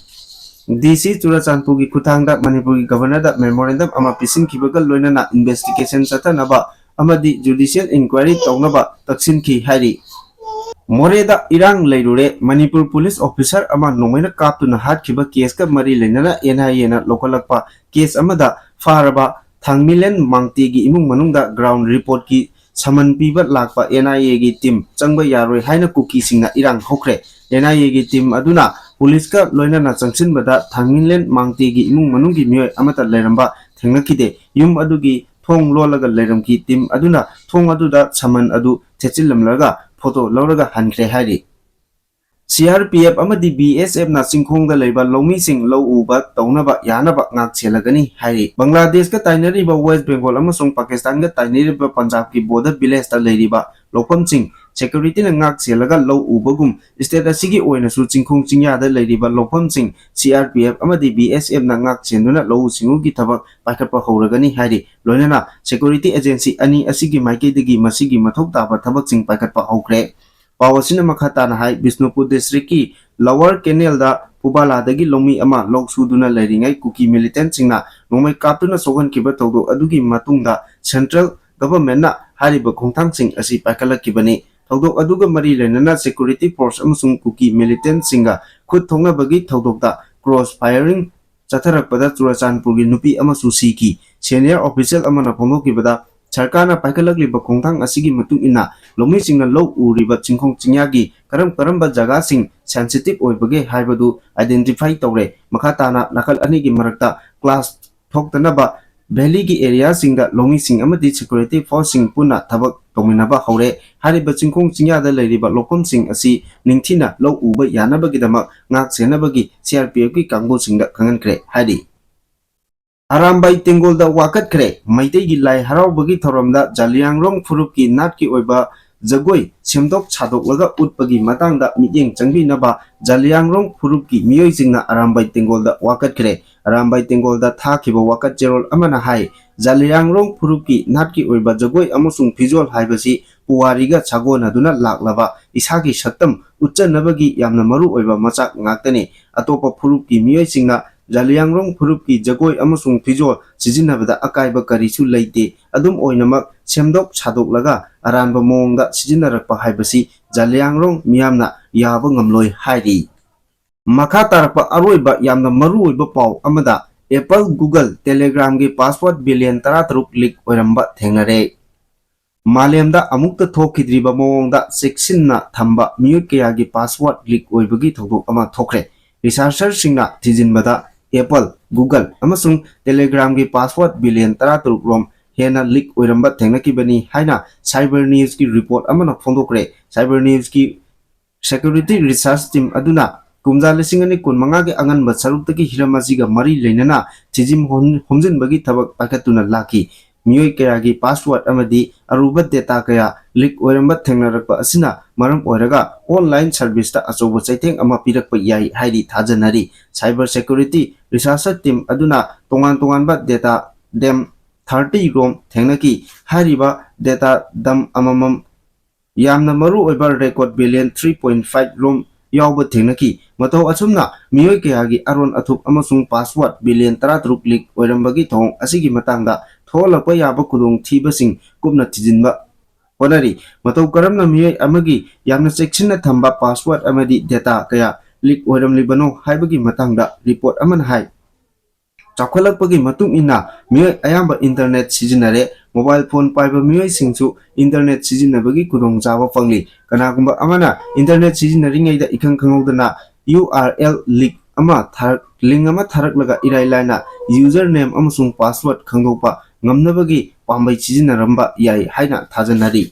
DC ꯆꯨꯔꯆꯥꯟꯄꯨꯔꯒꯤ ꯈꯨꯠꯊꯥꯡꯗ ꯃꯅꯤꯄꯨꯔꯒꯤ Governorꯗ memorandum ꯑꯃ ꯄꯤꯁꯤꯟꯈꯤꯕꯒ ꯂꯣꯏꯅꯅ investigation ꯆꯠꯊꯅꯕ ꯑꯃꯗꯤ judicial inquiry ꯇꯧꯅꯕ ꯇꯛꯁꯤꯟꯈꯤ ꯍꯥꯏꯔꯤ꯫ ꯃꯣꯔꯦꯗ ꯏꯔꯥꯡ ꯂꯩꯔꯨꯔꯦ꯫ ꯃꯅꯤꯄꯨꯔ police officer ꯑꯃ ꯅꯣꯡꯃꯩꯅ ꯀꯥꯞꯇꯨꯅ ꯍꯥꯠꯈꯤꯕ caseꯀ ꯃꯔꯤ ꯂꯩꯅꯅ NIAꯅ ꯂꯧꯈꯠꯂꯛꯄ case ꯑꯃꯗ ꯐꯥꯔꯕ ꯊꯥꯡꯃꯤꯂꯦꯟ ꯃꯥꯡꯇꯦꯒꯤ ꯏꯃꯨꯡ ꯃꯅꯨꯡꯗ ground reportꯀꯤ ꯁꯃꯟ ꯄꯤꯕ ꯂꯥꯛꯄ NIAꯒꯤ team ꯆꯪꯕ ꯌꯥꯔꯣꯏ ꯍꯥꯏꯅ ꯀꯨꯀꯤꯁꯤꯡꯅ ꯏꯔꯥꯡ ꯍꯧꯈ꯭ꯔꯦ꯫ NIAꯒꯤ team ꯑꯗꯨꯅ ꯄꯨꯂꯤꯁꯀ ꯂꯣꯏꯅꯅ ꯆꯪꯁꯤꯟꯕꯗ ꯊꯥꯡꯃꯤꯂꯦꯟ ꯃꯥꯡꯇꯦꯒꯤ ꯏꯃꯨꯡ ꯃꯅꯨꯡꯒꯤ ꯃꯤꯑꯣꯏ ꯑꯃꯠꯇ ꯂꯩꯔꯝꯕ ꯊꯦꯡꯅꯈꯤꯗꯦ꯫ ꯌꯨꯝ ꯑꯗꯨꯒꯤ ꯊꯣꯡ ꯂꯣꯜꯂꯒ ꯂꯩꯔꯝꯈꯤ꯫ Team ꯑꯗꯨꯅ ꯊꯣꯡ ꯑꯗꯨꯗ ꯁꯃꯟ ꯑꯗꯨ ꯊꯦꯠꯆꯤꯜꯂꯝꯂꯒ photo ꯂꯧꯔꯒ ꯍꯟꯈ꯭ꯔꯦ ꯍꯥꯏꯔꯤ꯫ CRPF ꯑꯃꯗꯤ BSFꯅ ꯆꯤꯡꯈꯣꯡꯗ ꯂꯩꯕ ꯂꯧꯃꯤꯁꯤꯡ ꯂꯧ ꯎꯕ ꯇꯧꯅꯕ ꯌꯥꯅꯕ ꯉꯥꯛ ꯁꯦꯜꯂꯒꯅꯤ ꯍꯥꯏꯔꯤ꯫ ꯕꯪꯒ꯭ꯂꯥꯗꯦꯁꯀ ꯇꯥꯏꯅꯔꯤꯕ West Bengal ꯑꯃꯁꯨꯡ ꯄꯥꯀꯤꯁꯇꯥꯟꯒ ꯇꯥꯏꯅꯔꯤꯕ ꯄꯟꯖꯥꯕꯀꯤ border villageꯇ ꯂꯩꯔꯤꯕ ꯂꯧꯐꯝꯁꯤꯡ securityꯅ ꯉꯥꯛ ꯁꯦꯜꯂꯒ ꯂꯧ ꯎꯕꯒꯨꯝ state ꯑꯁꯤꯒꯤ ꯑꯣꯏꯅꯁꯨ ꯆꯤꯡꯈꯣꯡ ꯆꯤꯡꯌꯥꯗ ꯂꯩꯔꯤꯕ ꯂꯧꯐꯝꯁꯤꯡ CRPF ꯑꯃꯗꯤ BSFꯅ ꯉꯥꯛ ꯁꯦꯟꯗꯨꯅ ꯂꯧꯎ ꯁꯤꯡꯎꯒꯤ ꯊꯕꯛ ꯄꯥꯏꯈꯠꯄ ꯍꯧꯔꯒꯅꯤ ꯍꯥꯏꯔꯤ꯫ ꯂꯣꯏꯅꯅ security agency ꯑꯅꯤ ꯑꯁꯤꯒꯤ ꯃꯥꯏꯀꯩꯗꯒꯤ ꯃꯁꯤꯒꯤ ꯃꯊꯧ ꯇꯥꯕ ꯊꯕꯛꯁꯤꯡ ꯄꯥꯏꯈꯠꯄ ꯍꯧꯈ꯭ꯔꯦ꯫ ꯄꯥꯎ ꯑꯁꯤꯅ ꯃꯈꯥ ꯇꯥꯅ ꯍꯥꯏ, ꯕꯤꯁꯅꯨꯄꯨꯔ districtꯀꯤ Lower Canalꯗ ꯄꯨꯕꯥꯂꯥꯗꯒꯤ ꯂꯧꯃꯤ ꯑꯃ ꯂꯧ ꯁꯨꯗꯨꯅ ꯂꯩꯔꯤꯉꯩ ꯀꯨꯀꯤ militantꯁꯤꯡꯅ ꯅꯣꯡꯃꯩ ꯀꯥꯞꯇꯨꯅ ꯁꯣꯛꯍꯟꯈꯤꯕ ꯊꯧꯗꯣꯛ ꯑꯗꯨꯒꯤ ꯃꯇꯨꯡꯗ central governmentꯅ ꯍꯥꯏꯔꯤꯕ ꯈꯣꯡꯊꯥꯡꯁꯤꯡ ꯑꯁꯤ ꯄꯥꯏꯈꯠꯂꯛꯈꯤꯕꯅꯤ꯫ ꯊꯧꯗꯣꯛ ꯑꯗꯨꯒ ꯃꯔꯤ ꯂꯩꯅꯅ security force ꯑꯃꯁꯨꯡ ꯀꯨꯀꯤ militantꯁꯤꯡꯒ ꯈꯨꯠ ꯊꯣꯛꯅꯕꯒꯤ ꯊꯧꯗꯣꯛꯇ cross firing ꯆꯠꯊꯔꯛꯄꯗ ꯆꯨꯔꯆꯥꯟꯄꯨꯔꯒꯤ ꯅꯨꯄꯤ ꯑꯃꯁꯨ ꯁꯤꯈꯤ꯫ Senior official ꯑꯃꯅ ꯐꯣꯡꯗꯣꯛꯈꯤꯕꯗ, ꯁꯔꯀꯥꯔꯅ ꯄꯥꯏꯈꯠꯂꯛꯂꯤꯕ ꯈꯣꯡꯊꯥꯡ ꯑꯁꯤꯒꯤ ꯃꯇꯨꯡ ꯏꯟꯅ ꯂꯧꯃꯤꯁꯤꯡꯅ ꯂꯧ ꯎꯔꯤꯕ ꯆꯤꯡꯈꯣꯡ ꯆꯤꯡꯌꯥꯒꯤ ꯀꯔꯝ ꯀꯔꯝꯕ ꯖꯒꯥꯁꯤꯡ sensitive ꯑꯣꯏꯕꯒꯦ ꯍꯥꯏꯕꯗꯨ identify ꯇꯧꯔꯦ꯫ ꯃꯈꯥ ꯇꯥꯅ ꯅꯥꯀꯜ ꯑꯅꯤꯒꯤ ꯃꯔꯛꯇ clash ꯊꯣꯛꯇꯅꯕ valleyꯒꯤ areaꯁꯤꯡꯗ ꯂꯧꯃꯤꯁꯤꯡ ꯑꯃꯗꯤ security forceꯁꯤꯡ ꯄꯨꯟꯅ ꯊꯕꯛ ꯇꯧꯃꯤꯟꯅꯕ ꯍꯧꯔꯦ꯫ ꯍꯥꯏꯔꯤꯕ ꯆꯤꯡꯈꯣꯡ ꯆꯤꯡꯌꯥꯗ ꯂꯩꯔꯤꯕ ꯂꯧꯐꯝꯁꯤꯡ ꯑꯁꯤ ꯅꯤꯡꯊꯤꯅ ꯂꯧ ꯎꯕ ꯌꯥꯅꯕꯒꯤꯗꯃꯛ ꯉꯥꯛ ꯁꯦꯟꯅꯕꯒꯤ CRPFꯀꯤ ꯀꯥꯡꯕꯨꯁꯤꯡꯗ ꯈꯪꯍꯟꯈ꯭ꯔꯦ ꯍꯥꯏꯔꯤ꯫ ꯑꯔꯥꯝꯕꯥꯏ ꯇꯦꯡꯒꯣꯜꯗ ꯋꯥꯀꯠꯈ꯭ꯔꯦ꯫ ꯃꯩꯇꯩꯒꯤ ꯂꯥꯏ ꯍꯔꯥꯎꯕꯒꯤ ꯊꯧꯔꯝꯗ ꯖꯥꯂꯤꯌꯥꯡꯔꯣꯡ ꯐꯨꯔꯨꯞꯀꯤ ꯅꯥꯠꯀꯤ ꯑꯣꯏꯕ ꯖꯒꯣꯏ ꯁꯦꯝꯗꯣꯛ ꯁꯥꯗꯣꯛꯂꯒ ꯎꯠꯄꯒꯤ ꯃꯇꯥꯡꯗ ꯃꯤꯠꯌꯦꯡ ꯆꯪꯕꯤꯅꯕ ꯖꯥꯂꯤꯌꯥꯡꯔꯣꯡ ꯐꯨꯔꯨꯞꯀꯤ ꯃꯤꯑꯣꯏꯁꯤꯡꯅ ꯑꯔꯥꯝꯕꯥꯏ ꯇꯦꯡꯒꯣꯜꯗ ꯋꯥꯀꯠꯈ꯭ꯔꯦ꯫ ꯑꯔꯥꯝꯕꯥꯏ ꯇꯦꯡꯒꯣꯜꯗ ꯊꯥꯈꯤꯕ ꯋꯥꯀꯠ ꯆꯦꯔꯣꯜ ꯑꯃꯅ ꯍꯥꯏ, ꯖꯥꯂꯤꯌꯥꯡꯔꯣꯡ ꯐꯨꯔꯨꯞꯀꯤ ꯅꯥꯠꯀꯤ ꯑꯣꯏꯕ ꯖꯒꯣꯏ ꯑꯃꯁꯨꯡ ꯐꯤꯖꯣꯜ ꯍꯥꯏꯕꯁꯤ ꯄꯨꯋꯥꯔꯤꯒ ꯁꯥꯒꯣꯟꯅꯗꯨꯅ ꯂꯥꯛꯂꯕ ꯏꯁꯥꯒꯤ ꯁꯛꯇꯝ ꯎꯠꯆꯅꯕꯒꯤ ꯌꯥꯝꯅ ꯃꯔꯨ ꯑꯣꯏꯕ ꯃꯆꯥꯛ ꯉꯥꯛꯇꯅꯤ꯫ ꯑꯇꯣꯞꯄ ꯐꯨꯔꯨꯞꯀꯤ ꯃꯤꯑꯣꯏꯁꯤꯡꯅ ꯖꯥꯂꯤꯌꯥꯡꯔꯣꯡ ꯐꯨꯔꯨꯞꯀꯤ ꯖꯒꯣꯏ ꯑꯃꯁꯨꯡ ꯐꯤꯖꯣꯜ ꯁꯤꯖꯤꯟꯅꯕꯗ ꯑꯀꯥꯏꯕ ꯀꯔꯤꯁꯨ ꯂꯩꯇꯦ꯫ ꯑꯗꯨꯝ ꯑꯣꯏꯅꯃꯛ, ꯁꯦꯝꯗꯣꯛ ꯁꯥꯗꯣꯛꯂꯒ ꯑꯔꯥꯟꯕ ꯃꯑꯣꯡꯗ ꯁꯤꯖꯤꯟꯅꯔꯛꯄ ꯍꯥꯏꯕꯁꯤ ꯖꯥꯂꯤꯌꯥꯡꯔꯣꯡ ꯃꯤꯌꯥꯝꯅ ꯌꯥꯕ ꯉꯝꯂꯣꯏ ꯍꯥꯏꯔꯤ꯫ ꯃꯈꯥ ꯇꯥꯔꯛꯄ ꯑꯔꯣꯏꯕ ꯌꯥꯝꯅ ꯃꯔꯨꯑꯣꯏꯕ ꯄꯥꯎ ꯑꯃꯗ, Apple, Google, Telegramꯒꯤ password billion ꯇꯔꯥꯇꯔꯨꯛ leak ꯑꯣꯏꯔꯝꯕ ꯊꯦꯡꯅꯔꯦ꯫ ꯃꯥꯂꯦꯝꯗ ꯑꯃꯨꯛꯇ ꯊꯣꯛꯈꯤꯗ꯭ꯔꯤꯕ ꯃꯑꯣꯡꯗ ꯆꯦꯛꯁꯤꯟꯅ ꯊꯝꯕ ꯃꯤꯑꯣꯏ ꯀꯌꯥꯒꯤ password leak ꯑꯣꯏꯕꯒꯤ ꯊꯧꯗꯣꯛ ꯑꯃ ꯊꯣꯛꯈ꯭ꯔꯦ꯫ Researcherꯁꯤꯡꯅ ꯊꯤꯖꯤꯟꯕꯗ Apple, Google ꯑꯃꯁꯨꯡ Telegramꯒꯤ password billion ꯇꯔꯥꯇꯔꯨꯛ ꯔꯣꯝ ꯍꯦꯟꯅ leak ꯑꯣꯏꯔꯝꯕ ꯊꯦꯡꯅꯈꯤꯕꯅꯤ ꯍꯥꯏꯅ Cyber Newsꯀꯤ report ꯑꯃꯅ ꯐꯣꯡꯗꯣꯛꯈ꯭ꯔꯦ꯫ Cyber Newsꯀꯤ Security Research Team ꯑꯗꯨꯅ ꯀꯨꯝꯖꯥ ꯂꯤꯁꯤꯡ ꯑꯅꯤ ꯀꯨꯟꯃꯉꯥꯒꯤ ꯑꯉꯟꯕ ꯁꯔꯨꯛꯇꯒꯤ ꯍꯤꯔꯝ ꯑꯁꯤꯒ ꯃꯔꯤ ꯂꯩꯅꯅ ꯊꯤꯖꯤꯟ ꯍꯣꯝ-, ꯍꯣꯝꯖꯤꯟꯕꯒꯤ ꯊꯕꯛ ꯄꯥꯏꯈꯠꯇꯨꯅ ꯂꯥꯛꯈꯤ꯫ ꯃꯤꯑꯣꯏ ꯀꯌꯥꯒꯤ password ꯑꯃꯗꯤ ꯑꯔꯨꯕ data ꯀꯌꯥ leak ꯑꯣꯏꯔꯝꯕ ꯊꯦꯡꯅꯔꯛꯄ ꯑꯁꯤꯅ ꯃꯔꯝ ꯑꯣꯏꯔꯒ online serviceꯇ ꯑꯆꯧꯕ ꯆꯩꯊꯦꯡ ꯑꯃ ꯄꯤꯔꯛꯄ ꯌꯥꯏ ꯍꯥꯏꯗꯤ ꯊꯥꯖꯅꯔꯤ꯫ Cyber Security Research Team ꯑꯗꯨꯅ ꯇꯣꯉꯥꯟ ꯇꯣꯉꯥꯟꯕ data dump ꯊꯥꯔꯇꯤ ꯔꯣꯝ ꯊꯦꯡꯅꯈꯤ꯫ ꯍꯥꯏꯔꯤꯕ data dump ꯑꯃꯃꯝ ꯌꯥꯝꯅ ꯃꯔꯨ ꯑꯣꯏꯕ record billion three point five ꯔꯣꯝ ꯌꯥꯎꯕ ꯊꯦꯡꯅꯈꯤ꯫ ꯃꯇꯧ ꯑꯁꯨꯝꯅ ꯃꯤꯑꯣꯏ ꯀꯌꯥꯒꯤ ꯑꯔꯣꯟ ꯑꯊꯨꯞ ꯑꯃꯁꯨꯡ password billion ꯇꯔꯥꯇꯔꯨꯛ leak ꯑꯣꯏꯔꯝꯕꯒꯤ ꯊꯧꯑꯣꯡ ꯑꯁꯤꯒꯤ ꯃꯇꯥꯡꯗ ꯊꯣꯛꯍꯜꯂꯛꯄ ꯌꯥꯕ ꯈꯨꯗꯣꯡꯊꯤꯕꯁꯤꯡ ꯀꯨꯞꯅ ꯊꯤꯖꯤꯟꯕ ꯍꯣꯠꯅꯔꯤ꯫ ꯃꯇꯧ ꯀꯔꯝꯅ ꯃꯤꯑꯣꯏ ꯑꯃꯒꯤ ꯌꯥꯝꯅ ꯆꯦꯛꯁꯤꯟꯅ ꯊꯝꯕ password ꯑꯃꯗꯤ data ꯀꯌꯥ leak ꯑꯣꯏꯔꯝꯂꯤꯕꯅꯣ ꯍꯥꯏꯕꯒꯤ ꯃꯇꯥꯡꯗ report ꯑꯃꯅ ꯍꯥꯏ꯫ ꯆꯥꯎꯈꯠꯂꯛꯄꯒꯤ ꯃꯇꯨꯡ ꯏꯟꯅ ꯃꯤꯑꯣꯏ ꯑꯌꯥꯝꯕ internet ꯁꯤꯖꯤꯟꯅꯔꯦ꯫ Mobile phone ꯄꯥꯏꯕ ꯃꯤꯑꯣꯏꯁꯤꯡꯁꯨ internet ꯁꯤꯖꯤꯟꯅꯕꯒꯤ ꯈꯨꯗꯣꯡꯆꯥꯕ ꯐꯪꯂꯤ꯫ ꯀꯅꯥꯒꯨꯝꯕ ꯑꯃꯅ internet ꯁꯤꯖꯤꯟꯅꯔꯤꯉꯩꯗ ꯏꯈꯪ ꯈꯪꯍꯧꯗꯅ U R L leak ꯑꯃ ꯊꯥꯔꯛ-, link ꯑꯃ ꯊꯥꯔꯛꯂꯒ ꯏꯔꯥꯏ ꯂꯥꯏꯅ username ꯑꯃꯁꯨꯡ password ꯈꯪꯗꯣꯛꯄ ꯉꯝꯅꯕꯒꯤ ꯄꯥꯝꯕꯩ ꯁꯤꯖꯤꯟꯅꯔꯝꯕ ꯌꯥꯏ ꯍꯥꯏꯅ ꯊꯥꯖꯅꯔꯤ꯫